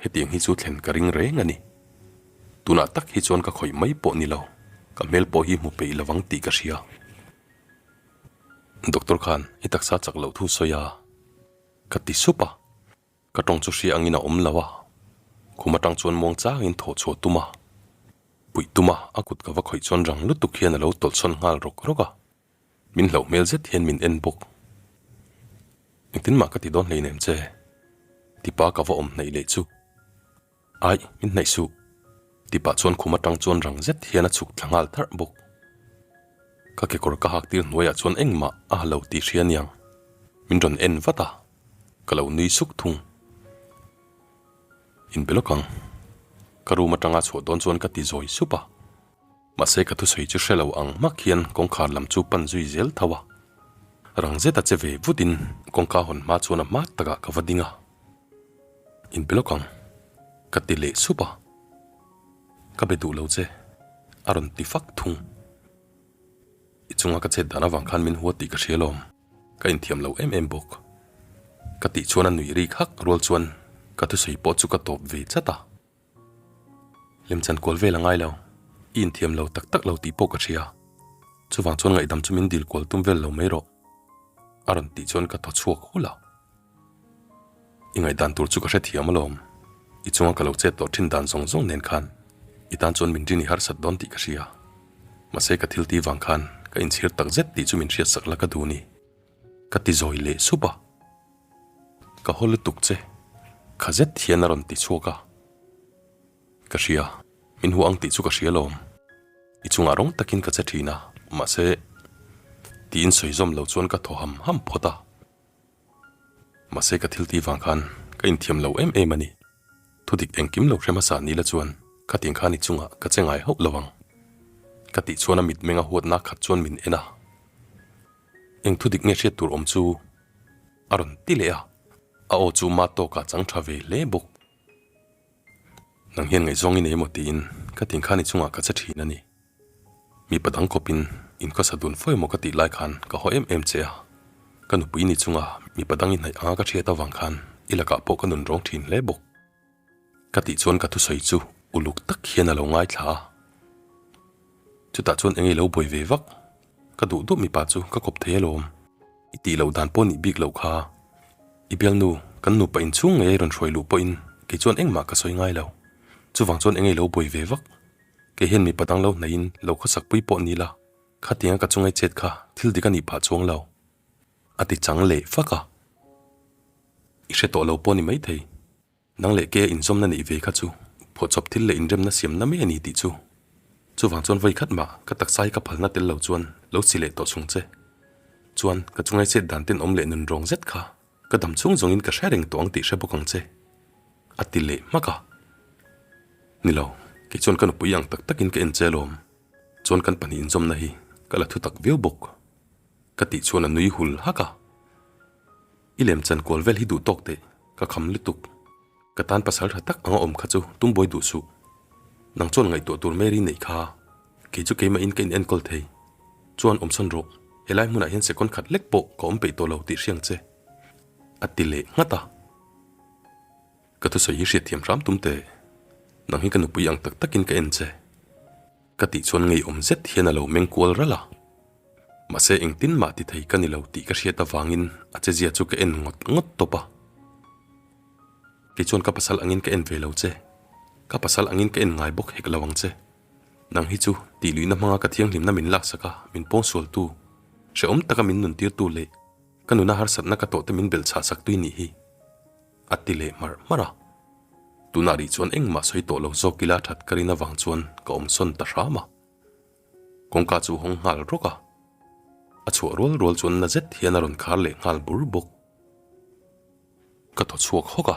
Hetiang hi chu thlen ka ring reng a ni. Tunah tak hi chuan ka khawih mai pawh ni lo, ka hmel pawh hi hmu peih lovang tih ka hria. Doctor khan i taksa chak loh thu sawi a, ka ti sup a. Ka tawng chu hria angin a awm lo a, khum atang chuan muang changin thawh chhuah tum a, puih tum a, a kut ka va khawih chuan rang lutuk hian a lo tawlhsawn nghal rawk rawk a. Min hlauh hmel zet hian min en bawk. Engtin mah ka ti dawn hleinem che. Tipa ka va awm hnaih leh chu. Aih, min hnaih suh. Tipa chuan khum atang chuan rang zet hian a chhuk thla nghal tharh bawk. Ka kekawr ka hak tir hnuaiah chuan engmah a ha lo tih hria niang. Min rawn en vat a, ka lo nui suk thung. Inbe lawk ang. Ka room atanga chhuah dawn chuan ka ti zawi sup a. Mahse ka thusawi chu hre lo ang hmak hian kawngkhar lam chu pan zui zel tho a. Rang zeta che ve vutin kawngka hawn hma chuan a hma takah ka va ding a. Inpe lawk ang, ka ti leh sup a. Ka be duh lo che, a rawn ti fak thung. I chunga ka chet dan avang khan min hua tih ka hria lawm, ka inthiam lo em em bawk. Ka tih chuan a nuih rik hak rual chuan ka thusawi pawh chu ka tawp ve chat a. Lemchan kual vel a ngai lo, i inthiam lo tak tak lo tih pawh ka hria. Chuvang chuan ngaihdam chu min dil kual tum vel lo mai rawh. A rawn tih chuan ka thaw chhuak hulh a. I ngaihdan tur chu ka hrethiam alawm. I chunga ka lo chet tawh thin dan zawng zawng nen khan i tan chuan min rin i harsat dawn tih ka hria. Mahse ka thil ti vang khan ka inchhir tak zet tih chu min hriatsak la ka duh ni. Ka ti zawi leh sup a. Ka haw lutuk che, kha zet hian a rawn ti chhuak a. Ka hria, min hua ang tih chu ka hria lawm. I chungah rawng takin ka che thin a, mahse, tiin sawi zawm lo chuan ka thaw ham ham phawt a. Mahse ka thil tih vang khan ka inthiam lo em em a ni. Thudik engkim lo hre hmasa ni la chuan khatiang khan i chungah ka che ngai hauh lo ang. Ka tih chuan a mitmeng a huatna khat chuan min en a. Eng thudik nge hriat tur awm chu? A rawn ti leh a, a aw chu ma tawkah chang tha ve hle bawk. Nang hian ngaihzawng i nei emaw tiin ka tin khan i chungah ka che thin a ni. Mipa dang kawpin inkhawsa dun fo emaw ka tih lai khan ka haw em em che a, ka nupui ni chunga mipa dang i hnaih anga ka hriat avang khan i lakah pawh ka nun rawng thin hle bawk. Ka tih chuan ka thusawi chu uluk tak hian a lo ngaithla a. Chutah chuan eng i lo buai ve vak? Ka duh duh mipa chu ka kawp thei alawm. I tih loh dan pawh nih bik loh kha. I bialnu, kan nupa inchhung ngei rawn hruai luh pawhin kei chuan engmah ka sawi ngai lo. Chuvang chuan eng i lo buai ve vak? Kei hian mipa dang lo hnaihin lo khawsak pui pawh ni la, khatianga ka chungai chet kha thil dik a nih phah chuang lo. A ti chang leh vak a. I hre tawh lo pawh ni maithei. Nang leh ke inzawmna neih ve kha chu phuahchawp thil leh inremna siamna mai a ni tih chu. Chuvang chuan vawi khat mah ka taksa hi ka phalna tel lo chuan lo si leh tawh chung che. Chuan ka chungai chet dan ten awm leh nun rawng zet kha ka dam chhung zawngin ka hre reng tawh ang tih hre bawk ang che. A ti leh hmak a. Ni lo, kei chuan ka nupui ang tak takin ka en che alawm. Chuan kan pahnih inzawmna hi ka la thu tak viau bawk. Ka tih chuan a nui hul hak a. I lemchan kual vel hi duh tawk teh, ka kham lutuk. Ka tan pasal tha tak anga awm kha chu tum buai duh suh. Nang chuan ngaihtuah tur Mary neih kha kei chu keimahin ka inenkawl thei. Chuan awmsawn rawh, helai hmunah hian second khat lek pawh ka awm peih tawh lo tih hriang che. A ti leh nghat a. Ka thusawi hi hriatthiam hram tum teh, nang hi ka nupui ang tak takin ka en che. Ka tih chuan ngeiawm zet hian a lo meng kual ralh a. Mahse engtin mah ti thei ka ni lo tih ka hriat avangin a chezia chu ka en ngawt ngawt tawp a. Kei chuan ka pasal angin ka en ve lo che, ka pasal angin ka en ngai bawk hek lo ang che. Nang hi chu tih luihna hmanga ka thianghlimna min laksak a, min pawngsualtu, hrehawm taka min nuntirtu leh ka nuna harsatna ka tawhte min belh chhah sak tui nih hi, a ti leh hmarh hmarh a. Tunah rih chuan engmah sawi tawh lo zawk ila that ka rin avang chuan ka awmsawn ta hram a. Kawngka chu hawng nghal rawk a, a chhuah rual rual chuan na zet hian a rawn khar leh nghal bur bawk. Ka thaw chhuak hawk a,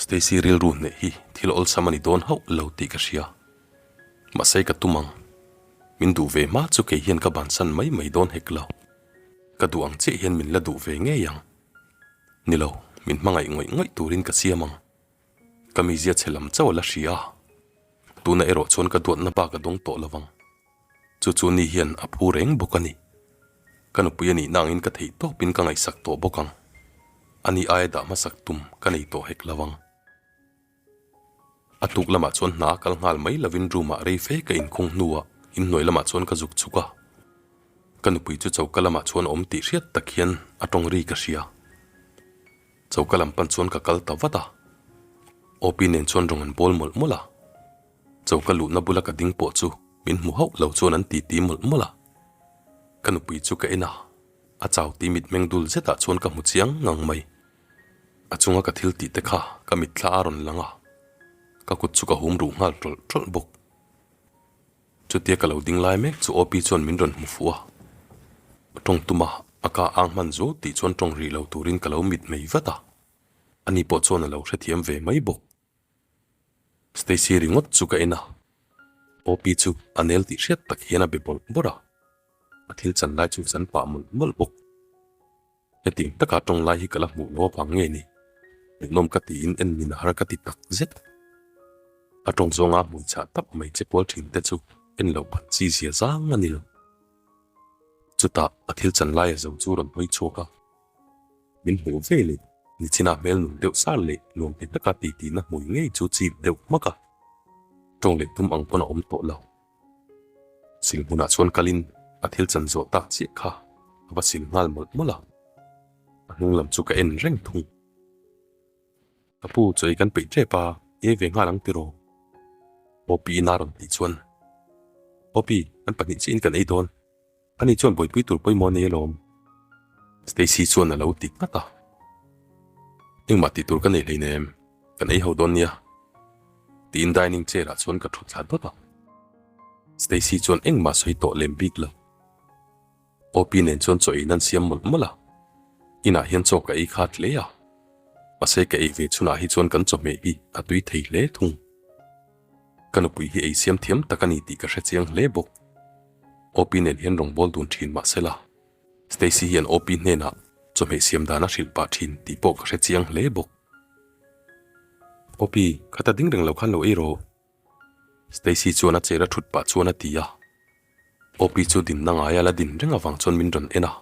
Stacy rilru hneh hi thil awlsam a ni dawn hauh lo tih ka hria. Mahse ka tum ang, min duh ve hma chu kei hian ka bansan mai mai dawn hek lo. Ka duh ang chiah hian min la duh ve ngei ang. Ni lo, min hmangaih ngawih ngawih turin ka siam ang. Ka mizia chhe lam chauh a la hria a, tuna erawh chuan ka duatna bak a dawng tawh lo vang. Chu chu ni hian a phu reng bawk a ni. Ka nupui a nihna angin ka theih tawpin ka ngaihsak tawh bawk ang. Ani aia dah hmasak tum ka nei tawh hek lo vang. A tuk lamah chuan hna a kal nghal mai lovin room ah rei fe ka inkhung hnuah inhnuai lamah chuan ka zuk chhuk a. Ka nupui chu choka lamah chuan a awm tih hriat tak hian a tawng ri ka hria. Choka lam pan chuan ka kal ta vat a, Opi nen chuan rawng an bawl mawlh mawlh a. Choka luhna bula ka ding pawh chu min hmu hauh lo chuan an titi mawlh mawlh a. Ka nupui chu ka en a, a chau ti mitmeng dul zetah chuan ka hmu chiang ngang mai. A chunga ka thil tih te kha ka mitthla a rawn lang a, ka kut chu ka hum ruh nghal tawlh tawlh bawk. Chutia ka lo ding lai mek chu Opi chuan min rawn hmu fuh a, tawng tuma a ka ang hman zuau tih chuan tawng rih lo turin ka lo mit mei vat a, ani pawh chuan a lo hrethiam ve mai bawk. Stacy ringawt chu ka en a, Opi chu a nel tih hriat tak hian a be bawlh bawrh a, a thil chan lai chu chan pah mawlh mawlh bawk. Hetiang taka tawng lai hi ka la hmuh lo avang nge ni? Hmuhnawm ka tiin en min har ka ti tak zet. A tawng zawnga hmui chhah tak mai che kual thin te chu en loh phan chi zia zang a ni lo. Chutah a thil chan laia zo chu rawn hawi chhuak a, min hmuh ve leh nichinah hmel nun deuh sar leh nuam ti taka titihna hmui ngei chu chip deuh hmak a, tawng leh tum ang pawn a awm tawh lo. Sil hmunah chuan kalin a thil chan zawh tak chiah kha a va sil nghal mawlh mawlh a, a hnung lam chu ka en reng thung. Ka pu chaw ei kan peih tep a, i ei ve nghal ang tiraw? Opi in a rawn tih chuan, Opi, kan pahnih chiahin kan ei dawn. Ani chuan buaipui tur pawimawh a nei alawm. Stacy chuan a lo ti nghat a. Engmah tih tur ka nei hleinem, kan ei ho dawn nia. Tiin dining chair ah chuan ka thu thla dawt a. Stacy chuan engmah sawi tawh lem bik lo. Opi nen chuan chaw ei nan siam mawlh mawlh a. Inah hian chaw ka ei khat hle a. Mahse ka ei ve chhunah hi chuan kan chawhmeh hi a tui thei hle thung. Ka nupui hi ei siam thiam tak a ni tih ka hre chiang hle bawk. Opi nen hian rawngbâwl dun ṭhin mah sela, Stacy hian Opi hnenah chawhmeh siam dan a hrilh pah ṭhin tih pawh ka hre chiang hle bawk. Opi, khata ding reng lo khan lo ei rawh. Stacy chuan a chair a ṭhut pah chuan a ti a. Opi chu dinna ngaia la din reng avang chuan min rawn en a.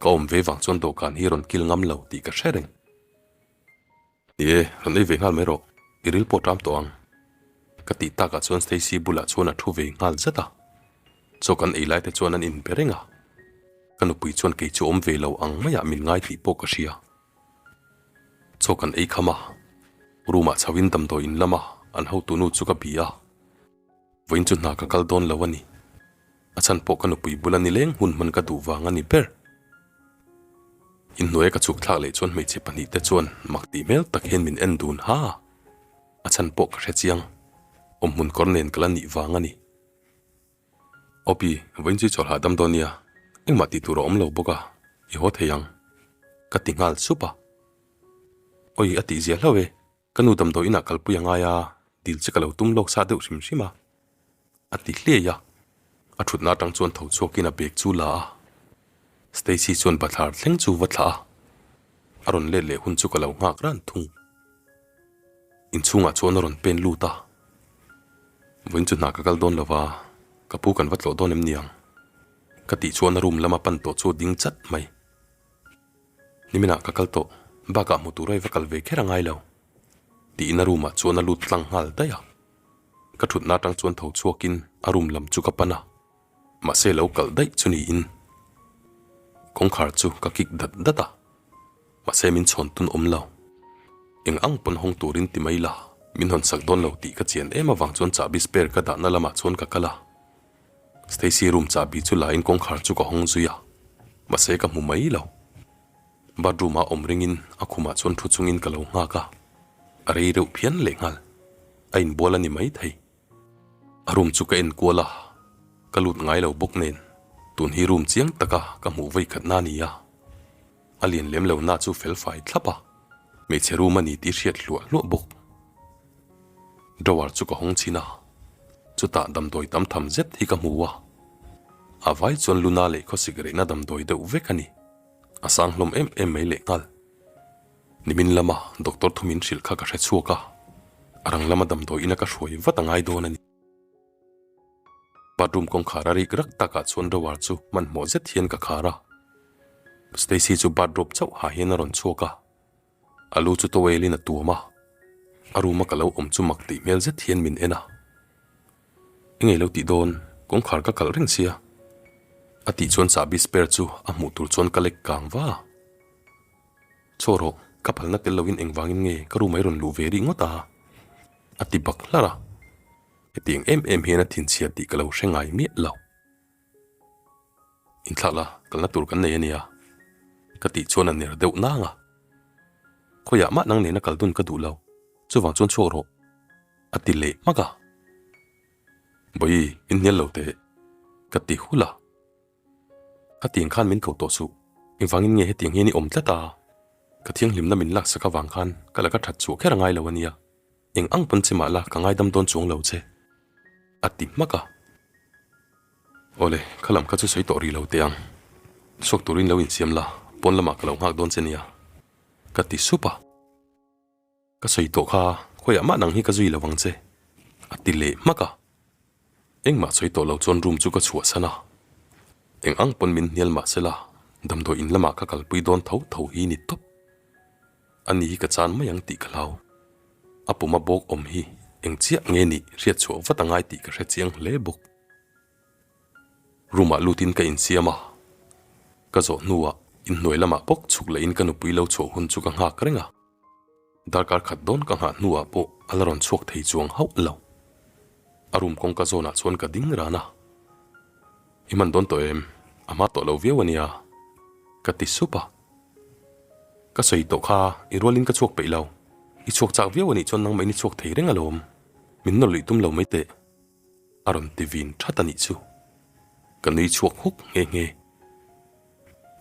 Ka awm ve vang chuan dawhkan hi rawn kil ngam lo tih ka hre reng. Ni e, rawn ei ve nghal mai rawh, i ril pawh ṭam tawh ang. Ka tih takah chuan Stacy bulah chuan a thu ve nghal zat a. Chaw kan ei lai te chuan an inbe reng a. Ka nupui chuan kei chu awm ve lo ang maiah min ngai tih pawh ka hria. Chaw kan ei kham a, room ah chho in damdawi in lama an hotu nu chu ka bia a. Vawiin chu hna ka kal dawn lo a ni. A chhan pawh ka nupui bula nileng hun hman ka duh vang a ni ber. Inhnuaia ka chhuk thlak leh chuan hmeichhe pahnihte chuan mak tih hmel tak hian min en dun ha. A chhan pawh ka hre chiang. Awmhmun kawr nen ka la nih vang a ni. Opi, vawiin chu i chawlh hahdam dawn nia. Engmah tih tur a awm lo bawk a, i haw thei ang. Ka ti nghal sup a. Awi, a tih zia hlauh e. Ka nu damdawi inah kalpui a ngai a, dil che ka lo tum lawk sa deuh hrim hrim a, a ti hliai a. A thutna atang chuan tho chhuakin a bag chu la a. Stacy chuan bathlar thleng chu va thlah a, a rawn let leh hun chu ka lo nghak ran thung. Inchhungah chuan a rawn pen lut a, Vawiin chu hna ka kal dawn lo va, ka pu kan va tlawh dawn em niang? Ka tih chuan a room lama pan tawh chu a ding chat mai. Niminah ka kal tawh, bakah hmu tur a i va kal ve kher a ngai lo. Tiin a room ah chuan a lut tlang nghal daih a. Ka thutna atang chuan tho chhuakin a room lam chu ka pan a, mahse lo kalh daih chu niin kawngkhar chu ka kik dat dat a, mahse min chhawn tun awm lo. Eng ang pawn hawng turin ti mai la, min hawn sak dawn lo tih ka chian em avang chuan chahbi spare ka dahna lamah chuan ka kal a. Stacy room chahbi chu la in kawngkhar chu ka hawng zui a, mahse ka hmu mai lo. Bathroom ah awm ringin a khumah chuan thu chungin ka lo nghak a, a rei reuh phian lehnghal. A inbual a ni maithei. A room chu ka en kual a, ka lut ngai lo bawk nen tun hi room chiang taka ka hmuh vawi khatna a ni a. A lian lem lo na chu fel fai thlap a, hmeichhe room a ni tih hriat hluah hluah bawk. Drawer chu ka hawng chhin a, chutah damdawi tam tham zet hi ka hmu a. A vai chuan luna leh khawsik rehna damdawi deuh vek a ni. A sang hlawm em em mai lehnghal. Nimin lama doctor thu min hrilh kha ka hre chhuak a, a rang lama damdawi ina ka hruai vat a ngai dawn a ni. Bathroom kawngkhar a rik rak takah chuan drawer chu hmanhmawh zet hian ka khar a. Stacy chu bathrobe chauh ha hian a rawn chhuak a, a lu chu towel in a tuam a, a room a ka lo awm chu mak tih hmel zet hian min en a. Engei lo tih dawn, kawngkhar ka kalh reng sia. A tih chuan chahbi spare chu a hmuh tur chuan ka lek kang va a. Chaw rawh, ka phalna tel loin engvangin nge ka room a i rawn luh ve rih ngawt a? A ti bak hlar a. Hetiang em em hian a thinchhia tih ka lo hre ngai miah lo. Inthlak la, kalna tur kan nei a nia. Ka tih chuan a ner deuh nang a. Khawiah mah nang nena kal dun ka duh lo, chuvang chuan chhuak rawh. A ti leh hmak a. Bawi, in hnial lo teh. Ka ti hul a. Khatiang khan min ko tawh suh. Engvangin nge hetiang hian i awm tlat a? Ka thianghlimna min laksak avang khan ka laka that chhuah kher a ngai lo a nia. Eng ang pawn che mah la ka ngaidam dawn chuang lo che. A ti hmak a. Awle, kha lam kha chu sawi tawh rih lo teh ang. Chhuak turin lo insiam la, pawn lamah ka lo nghak dawn che nia. Ka ti sup a. Ka sawi tawh kha, khawiah mah nang hi ka zui lo ang che, a ti leh hmak a. Engmah sawi tawh lo chuan room chu ka chhuahsan a. Eng ang pawn min hnial mah sela, damdawi in lamah ka kalpui dawn tho tho hi ni tawp. Ani hi ka chan mai ang tih ka hlau. A puma bawk awm hi eng chiah nge nih hriat chhuah vat a ngai tih ka hre chiang hle bawk. Room ah lutin ka insiam a, ka zawh hnuah inhnuai lamah bawk chhuk lehin ka nupui lo chhuah hun chu ka nghak reng a. Darkar khat dawn ka nghah hnuah pawh a la rawn chhuak thei chuang hauh lo. A room kawngka zawnah chuan ka ding ran a. I hman dawn tawh em? A hma tawh lo viau a nia. Ka ti sup a. Ka sawi tawh kha i rualin ka chhuak peih lo. I chhuak chak viau a nih chuan nangmah in i chhuak thei reng alawm. Min nawlh luih tum lo mai teh. A rawn ti vin that a nih chu. Ka nui chhuak huk nghe nghe.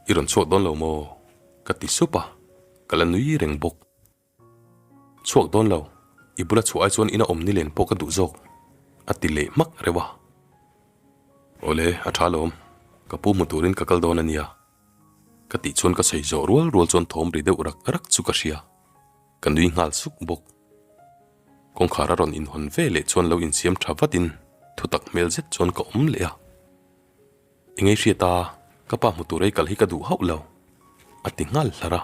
I rawn chhuak dawn lo maw? Ka ti sup a, ka la nui reng bawk. Chhuak dawn lo, i bula chhuah ai chuan ina awm ni len pawh ka duh zawk, a ti leh hmak reuh a. Awle, a tha lawm, ka pu hmu turin ka kal dawn a nia. Ka tih chuan ka sawi zawh rual rual chuan thawm ri deuh rak rak chu ka hria. Ka nui nghal suk bawk. Kawngkhar a rawn inhawn ve leh chuan lo insiam tha vatin thutak hmel zet chuan ka awm leh a. Engei hriat a, ka pa hmu tur ei kal hi ka duh hauh lo, a ti nghal hlar a.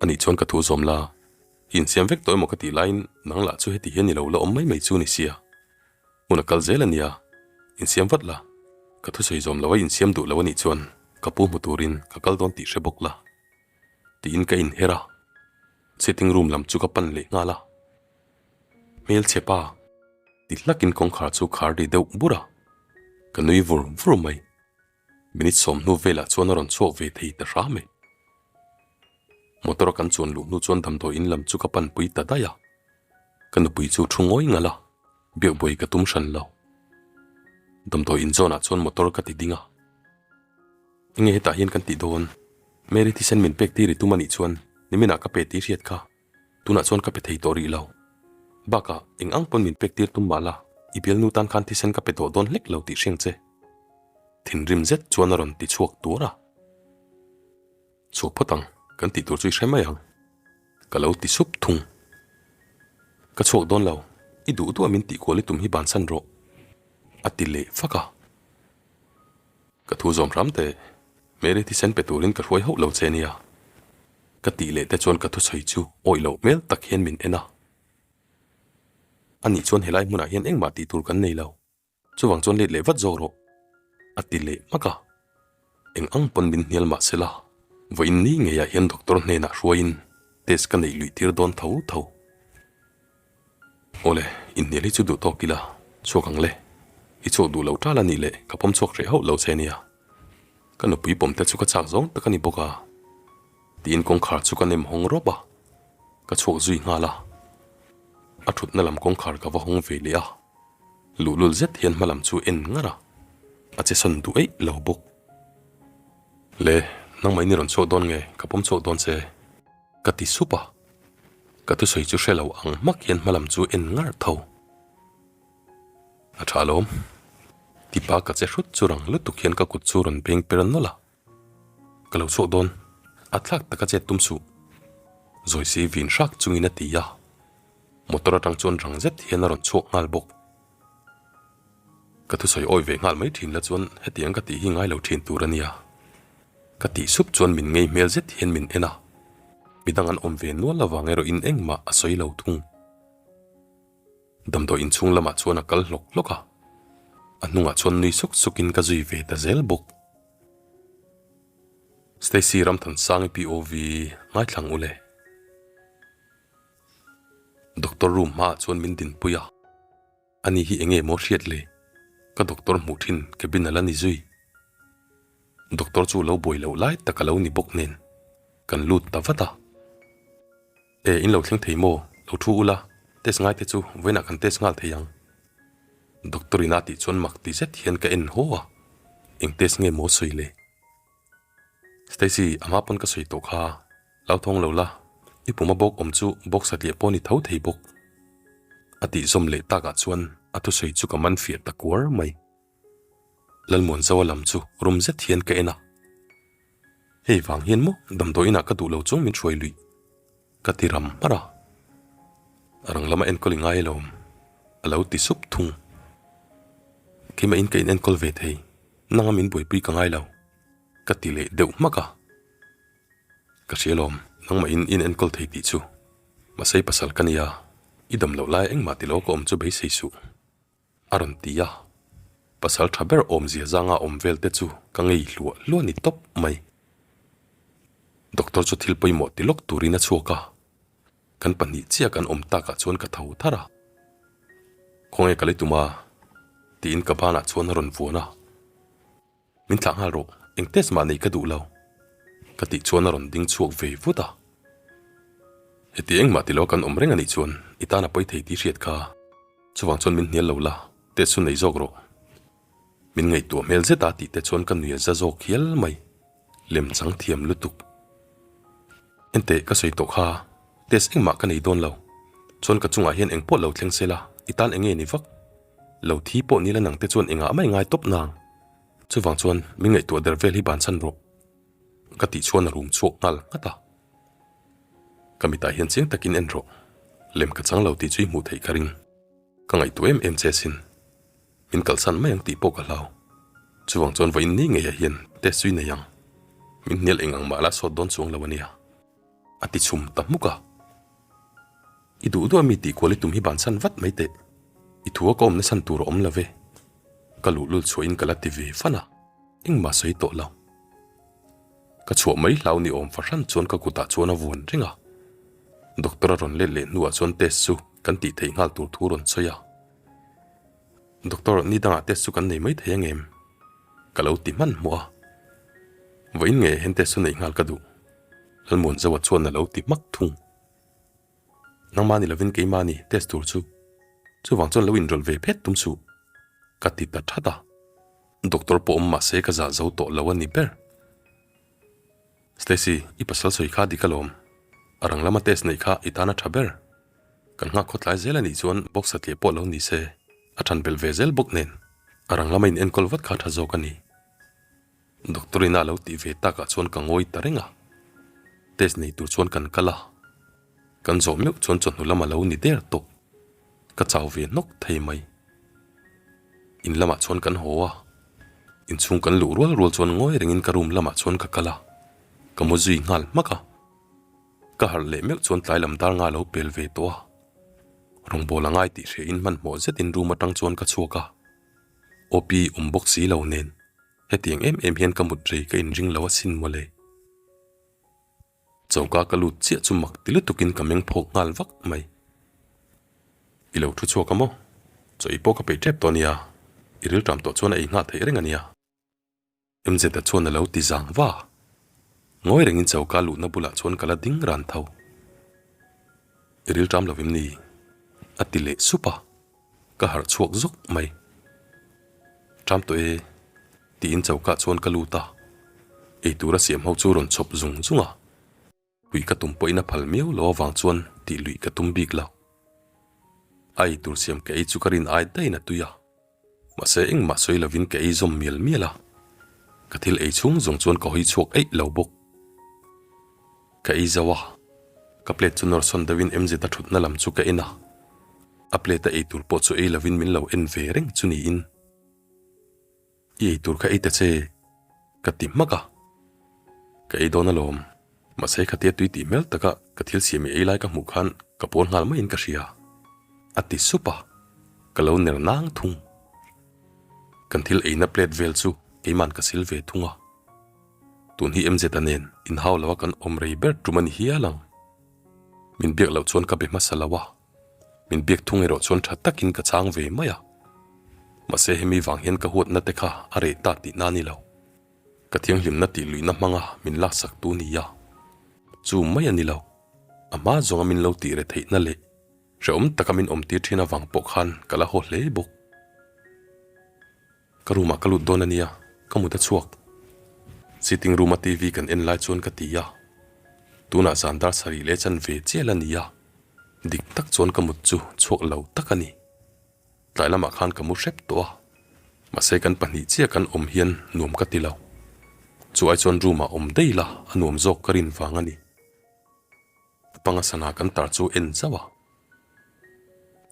Anih chuan ka thu zawm la, i insiam vek tawh emaw ka tih laiin nang lah chu heti hian i lo la awm mai mai chu ni sia. Hmun a kal zel a nia, insiam vat la, ka thusawi zawm lo a insiam duh lo anih chuan ka pu hmu turin ka kal dawn tih hre bawk la. Tiin ka inher a, sitting room lam chu ka pan leh nghal a. Hmelchhe pa ti hlakin kawngkhar chu khar ri deuh bur a, ka nui vur vur mai. Minute sawmhnu velah chuan a rawn chhuak ve thei ta hram e. Motor a kan chuan luh hnu chuan damdawi in lam chu ka panpui ta daih a, ka nupui chu thu ngawi ngalh a, biakbuai ka tum hran lo. Damdawi in zawnah chuan motor ka ti ding a. Enge hetah hian kan tih dawn? Mary thisen min pek tir i tum anih chuan niminah ka pe tih hriat kha tunah chuan ka pe thei tawh rih lo. Bakah eng ang pawn min pek tir tum mah la, i bialnu tan khan thisen ka pe tawh dawn hlek lo tih hriang che. Thinrim zet chuan a rawn ti chhuak tuar a. Chhuak phawt ang, kan tih tur chu i hre mai ang. Ka lo ti sup thung. Ka chhuak dawn lo, i duh duh a min tih kual i tum hi bansan rawh, a ti leh fak a. Ka thu zawm hram teh, Mary thisen pe turin ka hruai hauh lo che nia. Ka tih leh te chuan ka thusawi chu awih loh hmel tak hian min en a. Anih chuan helai hmunah hian engmah tih tur kan nei lo. Chuvang chuan let leh vat zawk rawh, a ti leh hmak a. Eng ang pawn min hnial mah sela, vawiin ni ngeiah hian doctor hnenah hruaiin test ka neih luih tir dawn tho tho. Awle, inhnial hi chu duh tawk ila, chhuak ang le. I chhuak duh lo tal a nih leh ka pawm chhuak hreh hauh lo che nia. Ka nupui pawm te chu ka chak zawng tak a ni bawk a. Tiin kawngkhar chu ka nem hawng rawp a, ka chhuak zui nghal a. A thutna lam kawngkhar ka va hawng ve leh a. Luhlul zet hian hmalam chu en ngar a, a che sawn duh eih lo bawk. Le, nangmah in i rawn chhuak dawn nge, ka pawm chhuak dawn che, ka ti sup a. Ka thusawi chu hre lo ang hmak hian hmalam chu en ngar tho. A tha alawm. Tipa ka che hrut chu rang lutuk hian ka kut chu rawn beng per nawlh a. Ka lo chhuak dawn, a thlak taka chet tum suh. Zawi si vin hrak chungin a ti a. Motor atang chuan rang zet hian a rawn chhuak nghal bawk. Ka thusawi awi ve nghal mai thin la chuan hetiang ka tih hi ngai lo thin tur a nia. Ka tih sup chuan min ngei hmel zet hian min en a, midang an awm ve nual avang erawh in engmah a sawi lo thung. Damdawi inchhung lamah chuan a kal hlawk hlawk a, a hnungah chuan nui suk sukin ka zui ve ta zel bawk. Stacy Ramthansangi POV ngaithlang ule. Doctor room hmaah chuan min dinpui a, ani hi enge maw hriat le? Ka doctor hmuh thin cabin a la ni zui. Doctor chu lo buai loh lai tak a lo ni bawk nen kan lut ta vat a. E, in lo thleng thei maw? Lo thu ula, test ngai te chu vawiinah kan test nghal thei ang. Doctor in a tih chuan mak ti zet hian ka en haw a, eng test nge maw sawi le? Stacy, a hma pawn ka sawi tawh kha, lau thawng lo la, i puma bawk awm chu bawk satliah pawh ni tho thei bawk. A tih zawm leh takah chuan a thusawi chu ka man fiah ta kuar mai. Lalmuanzawa lam chu rum zet hian ka en a. Hei vang hian maw damdawi inah ka duh lo chung min hruai luih? Ka ti ram hmar a. A rang lama enkawl i ngai alawm, a lo ti sup thung. Keimah in ka in enkawl ve thei, nanga min buaipui ka ngai lo. Ka ti leh deuh hmak a. Ka hria lawm, nangmah in in enkawl thei tih chu. Mahse i pasal ka nia, i dam loh lai engmah ti lo ka awm chu beisei suh. A rawn ti a. Pasal tha ber awmzia zanga awm vel te chu ka ngei hluah hluah ni tawp mai. Doctor chu thil pawimawh ti lawk turin a chhuak a. Kan pahnih chiah kan awm takah chuan ka tho thar a. Khawnge ka lei tum a? Tiin ka banah chuan a rawn vuan a. Min thlah nghal rawh, eng test mah neih ka duh lo. Ka tih chuan a rawn ding chhuak ve vut a. Heti engmah ti lo kan awm reng a nih chuan i tan a pawi thei tih hriat kha. Chuvang chuan min hnial lo la, test chu nei zawk rawh. Min ngaihtuah hmel zet a tih te chuan ka nui a za zawk hial mai. Lem chang thiam lutuk. Enteh ka sawi tawh kha, test engmah ka nei dawn lo. Chuan ka chungah hian engpawh lo thleng se la, i tan enge ni vak? Lo thi pawh ni la nang te chuan engah mai ngai tawp nang. Chuvang chuan min ngaihtuah der vel hi bansan rawh. Ka tih chuan a rum chhuak nghal nghat a. Ka mitah hian chiang takin en rawh. Lem ka chang lo tih chu i hmuh theih ka ring. Ka ngaihtuah em em che sin. Min kalsan mai ang tih pawh ka hlau. Chuvang chuan vawiin ni ngeiah hian test chu i nei ang. Min hnial eng ang mah la sawt dawn chuang lo a nia. A ti chhum ta hmuk a. I duh duh a mi tih kual i tum hi bansan vat mai teh. I thu a ka awmna chhan tur a awm lo ve. Ka luhlul chhuahin ka la ti ve fan a, engmah sawi tawh lo. Ka chhuah mai hlau ni awm fahran chuan ka kutah chuan a vuan reng a. Doctor a rawn let leh hnuah chuan test chu kan tih theih nghal tur thu rawn sawi a. Doctor, ni dangah test chu kan nei mai thei ang em? Ka lo ti hmanhmawh a. Vawiin nge hen test chu neih nghal ka duh. Lalmuanzawa chuan a lo ti hmak thung. Nangmah ni lovin keimah ni test tur chu. Chuvang chuan lo inrawlh ve phet tum suh. Ka ti ta that a. Doctor pawh awm mahse ka zah zo tawh lo a ni ber. Stacy, i pasal sawi kha dik alawm. A rang lama test neih kha i tan a tha ber. Kan nghak khawtlai zel a nih chuan box satliah pawh lo ni se, a than belh ve zel bawk nen. A rang lama in enkawl vat kha tha zawk a ni. Doctor in a lo tih ve takah chuan ka ngawi ta reng a, test nei tur chuan kan kal a, kan zawh meuh chuan chawhnu lam a lo ni der tawh, ka chau ve hnawk thei mai. In lamah chuan kan haw a, inchhung kan luh rual rual chuan ngawi rengin ka room lamah chuan ka kal a, ka mu zui nghal hmak a. Ka harh leh meuh chuan tlai lam dar nga lo pel ve tawh a, rawngbâwl a ngai tih hriain hmanhmawh zetin room atang chuan ka chhuak a, OP awm bawk si lo nen hetiang em em hian ka mut rei ka inring lo asin mawle. Choka ka lut chiah chu mak ti lutukin ka meng phawk nghal vak mai. I lo thu chhuak a maw? Chaw i pawh ka peih tep tawh ania, i rilṭam tawh chuan a ei nghal theih reng ania. MZ-a chuan a lo ti zang va. Ngawi rengin choka luhna bulah chuan ka la ding ran tho. I rilṭam lo em ni? A ti leh sup a, ka harh chhuak zawk mai. Ṭam tawh e, tiin choka chuan ka lut a, eitur a siam ho chu rawn chhawp zung zung a. Puih ka tum pawhin a phal miau lo avang chuan tih luih ka tum bik lo. A ei tur siam ka ei chu ka rin ai daihin a tui a, mahse engmah sawi lovin ka ei zawm mial mial a, ka thil ei chhung zawng chuan ka hawi chhuak eih lo bawk. Ka ei zo a, ka plate chu nawr sawn deuhin MZ a thutna lam chu ka en a, a plate a ei tur pawh chu ei lovin min lo en ve reng chu niin. I ei tur kha ei ta che, ka ti hmak a. Ka ei dawn alawm, mahse khatia tui tih hmel taka ka thil siam i ei lai ka hmuh khan ka pawn nghal maiin ka hria, a ti sup a, ka lo ner nang thung. Kan thil eina plate vel chu keiman ka sil ve thung a, tun hi MZ-a nen inhau loa kan awm rei ber tum a ni hial ang. Min biak loh chuan ka be hmasa lo a. Min biak thung erawh chuan tha takin ka chang ve mai a. Mahse hemi vang hian ka huatna te kha a reh ta tihna a ni lo. Ka thianghlimna tih luihna hmanga min laksak tu ni a. Chu mai a ni lo. A hma zawnga min lo tih re theihna leh hrehawm taka min awmtir thin avang pawh khan ka la haw hle bawk. Ka room ah ka lut dawn a nia, ka mut a chhuak. Sitting room a TV kan en lai chuan ka ti a, tunah zan dar sarih leh chan ve chial a ni a, dik tak chuan ka mut chu chhuak lo tak a ni. Tlai lamah khan ka mu hrep tawh a, mahse kan pahnih chiah kan awm hian nuam ka ti lo. Chu ai chuan room ah awm daih la a nuam zawk ka rin vang a ni. Panga sana kan tar chu en zauh a,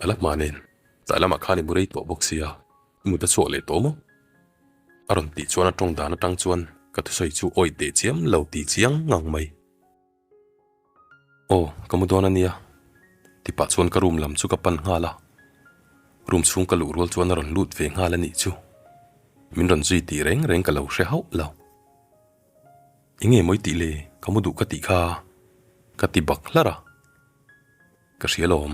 a la hma nen tlai lamah khan i mu rei tawh bawk sia. I mut a chhuak leh tawh maw? A rawn tih chuan a tawng dan atang chuan ka thusawi chu awih teh chiam lo ti chiang ngang mai. Aw, ka mu dawn a nia. Ti pah chuan ka room lam chu ka pan nghal a. Room chhung ka luh rual chuan a rawn lut ve nghal a nih chu. Min rawn zui tih reng reng ka lo hre hauh lo. Enge mawi tih le, ka mu duh ka tih kha ka ti bak hlar a. Ka hria lawm.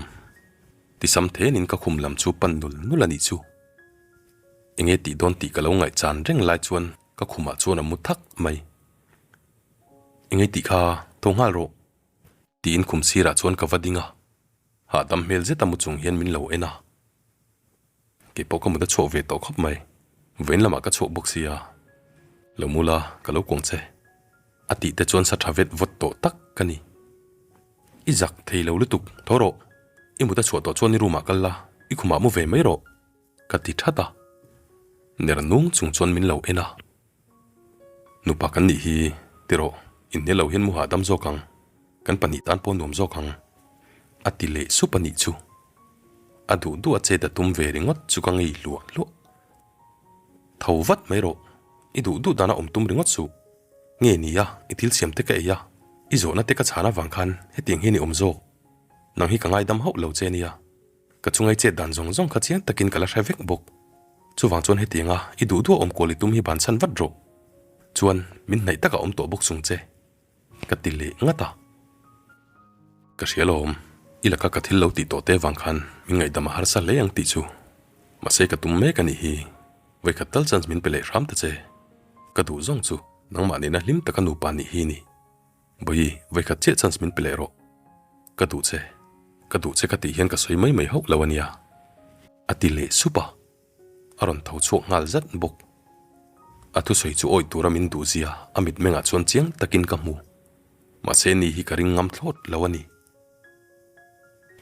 Tisam thenin ka khum lam chu pan nul nul a nih chu. Enge tih dawn tih ka lo ngaihchan reng lai chuan ka khumah chuan a mu thak mai. Enge tih kha tho nghal rawh tiin khum sirah chuan ka va ding a, hahdam hmel zet a mu chung hian min lo en a. Kei pawh ka mut a chhuak ve tawh khawp mai. Vawiin lamah ka chhuak bawk sia. Lo mu la, ka lo kuang che. A tih te chuan sa tha vet vawt tawh tak ka ni. I zak thei lo lutuk, tho rawh. I mut a chhuah tawh chuan i room ah kal la, i khumah mu ve mai rawh. Ka ti that a. Ner nung chung chuan min lo en a. Nupa kan nih hi, ti rawh, inhne lo hian mu hahdam zawk ang, kan pahnih tan pawh nuam zawk ang, a ti leh sup a nih chu. A duh duh a chet a tum ve ringawt chu ka ngei hluah hluah. Tho vat mai rawh, i duh duh dana awm tum ringawt suh. Nge ni a, i thil siam te ka ei a, i zawhna te ka chhan avang khan hetiang hian i awm zawk. Nang hi ka ngaidam hauh lo che nia. Ka chungai chet dan zawng zawng kha chiang takin ka la hre vek bawk. Chuvang chuan hetianga i duh duh a awm kual i tum hi banchhan vat rawh. Chuan min hnaih takah awm tawh bawk chung che. Ka ti leh ngat a. Ka hria lawm, i laka ka thil lo tih tawh te vang khan min ngaihdam a harsa hle ang tih chu. Mahse ka tum mek a nih hi. Vawikhat tal chance min pe leh hram ta che. Ka duh zawng chu nangmah nena hlim taka nupa nih hi ni. Bawi, vawikhat chiah chance min pe leh rawh. Ka duh che, ka duh che ka tih hian ka sawi mai mai hauh lo a nia. A ti leh sup a, a rawn tho chhuak nghal zat bawk. A thusawi chu awih tura min duh zia a mitmengah chuan chiang takin ka hmu. Mahse ni hi ka ring ngam thlawt lo a ni.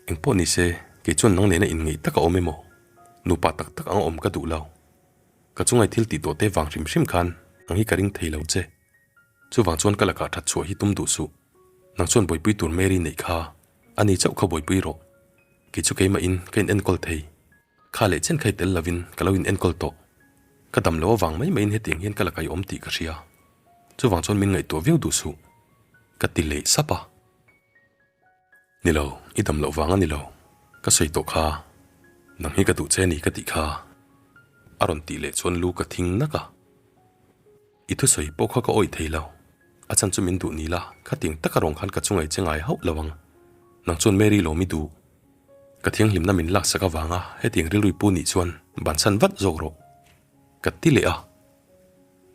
Engpawh ni se, kei chuan nang nena inngeih tak a awm emaw? Nupa tak tak ang awm ka duh lo. Ka chungai thil tih tawh te vang hrim hrim khan. Nang hi ka ring thei lo che. Chuvang chuan ka lakah that chhuah hi tum duh suh. Nang chuan buaipui tur Mary neih kha a ni chauh kha buaipui rawh. Kei chu keimah in ka in enkawl thei. Kha leh chen khai tel lovin ka lo in enkawl tawh. Ka dam lo avang mai maiin hetiang hian ka lakah i awm tih ka hria. Chuvang chuan min ngaihtuah viau duh suh. Ka ti leh sap a. Ni lo, i dam loh vang a ni lo. Ka sawi tawh kha. Nang hi ka duh che a ni ka tih kha. A rawn tih leh chuan lu ka thing nak a. I thusawi pawh kha ka awih thei lo. A chan chu min duh ni la, khatiang taka rawng khan ka chungai che ngai hauh lo ang. Nang chuan Mary lawm i duh. Ka thianghlimna min laksak avanga hetiang rilru pu nih chuan bansan vat zawk rawh. Ka ti leh a.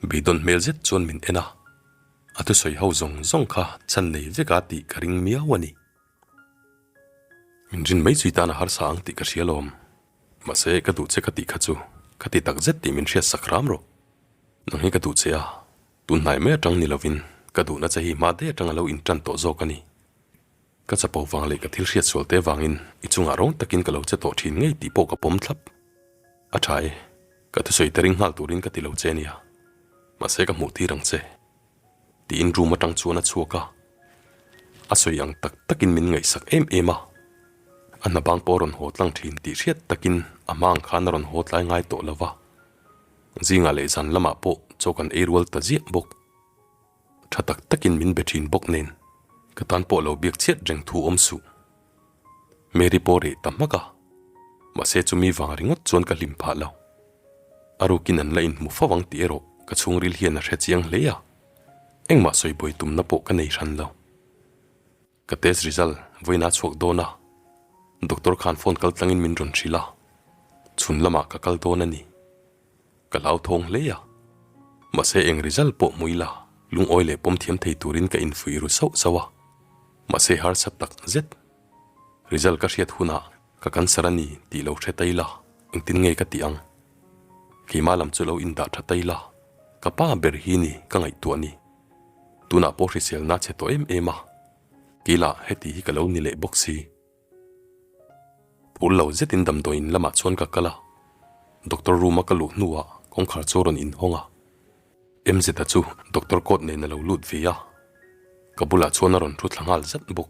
Beidawn hmel zet chuan min en a. A thusawi ho zawng zawng kha chhan nei vek a tih ka ring miau a ni. Min rin mai chui tan a harsa ang tih ka hria lawm. Mahse ka duh che ka tih kha chu ka ti tak zet tih min hriat sak hram rawh. Nang hi ka duh che a, tun hnai mai atang ni lovin ka duhna che hi hma daih atang a lo intan tawh zawk a ni. Ka chapo vang leh ka thil hriat sual te vangin i chungah rawng takin ka lo che tawh thin ngei tih pawh ka pawm thlap. A tha e, ka thusawi te ring nghal turin ka ti lo che nia. Mahse ka hmuh tir ang che. Tiin room atang chuan a chhuak a, a sawi ang tak takin min ngaihsak em em a, a hna bang pawh a rawn haw tlang thin tih hriat takin a hma ang khan a rawn haw tlai ngai tawh lo va, zingah leh zan lamah pawh chaw kan ei rual ta ziah bawk. Tha tak takin min be thin bawk nen ka tan pawh lo biak chhiat reng thu awm suh. Mary pawh reh ta hmak a, mahse chumi vang ringawt chuan ka hlim phah lo. A rukin an la inhmu fo ang tih erawh ka chhungril hian a hre chiang hle a, engmah sawi buai tumna pawh ka nei hran lo. Ka test result vawiin a chhuak dawn a, doctor khan phone kal tlangin min rawn hrilh a, chhun lamah ka kal dawn a ni. Ka hlauthawng hle a, mahse eng result pawh hmu ila lungawi leh pawm thiam thei turin ka infuih ru sauh sauh a, mahse harsa tak zet. Result ka hriat hunah ka cancer a ni tih lo hre ta ila engtin nge ka tih ang? Keimah lam chu lo indah tha ta ila ka pa ber hi ni ka ngaihtuah ni. Tunah pawh hriselna chhe tawh em em a, keilah heti hi ka lo ni leh bawk si. Phur lo zetin damdawiin lamah chuan ka kal a, doctor room a ka luh hnuah kawngkhar chu a rawn inhawng a, MZ-a chu doctor coat nen a lo lut ve a, ka bulah chuan a rawn thu thla nghal zat bawk.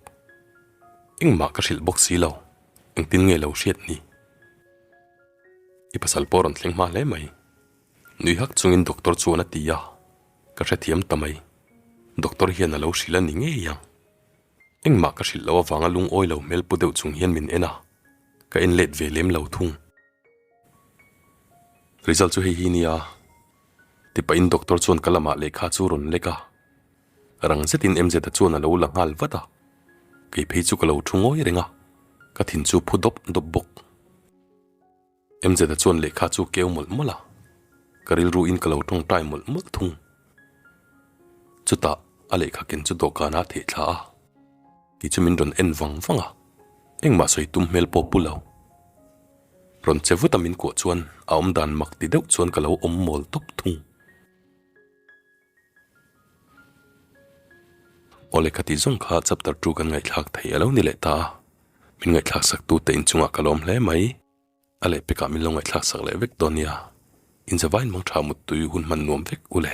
Engmah ka hrilh bawk si lo, engtin nge lo hriat ni? I pasal pawh a rawn thleng hma hle mai. Nui hak chungin doctor chuan a ti a, ka hrethiam ta mai. Doctor hian a lo hrilh a ni ngei ang. Engmah ka hrilh loh avanga lungawi lo hmel pu deuh chung hian min en a, ka en let ve lem lo thung. Result chu hei hi nia, ti pahin doctor chuan ka lamah lehkha chu rawn lek a, rang zetin MZ-a chuan a lo la nghal vat a, kei phei chu ka lo thu ngawi reng a, ka thin chu phu dawp dawp bawk. MZ-a chuan lehkha chu keu mawlh mawlh a, ka rilruin ka lo tawngtai mawlh mawlh thung. Chutah a lehkha ken chu dawhkanah a theh thla a, kei chu min rawn en vang vang a, engmah sawi tum hmel pawh pu lo. Rawn che vut a min kuah chuan a awmdan mak ti deuh chuan ka lo awm mawl tawp thung. Aw lehkha tih zawng kha chapter ii kan ngaihthlak thei a lo ni leh ta a, min ngaihthlak sak tute inchungah ka lawm hle mai. A lehpekah min lo ngaihthlak sak leh vek dawn nia, inzavain mangtha muttui hun hman nuam vek u le.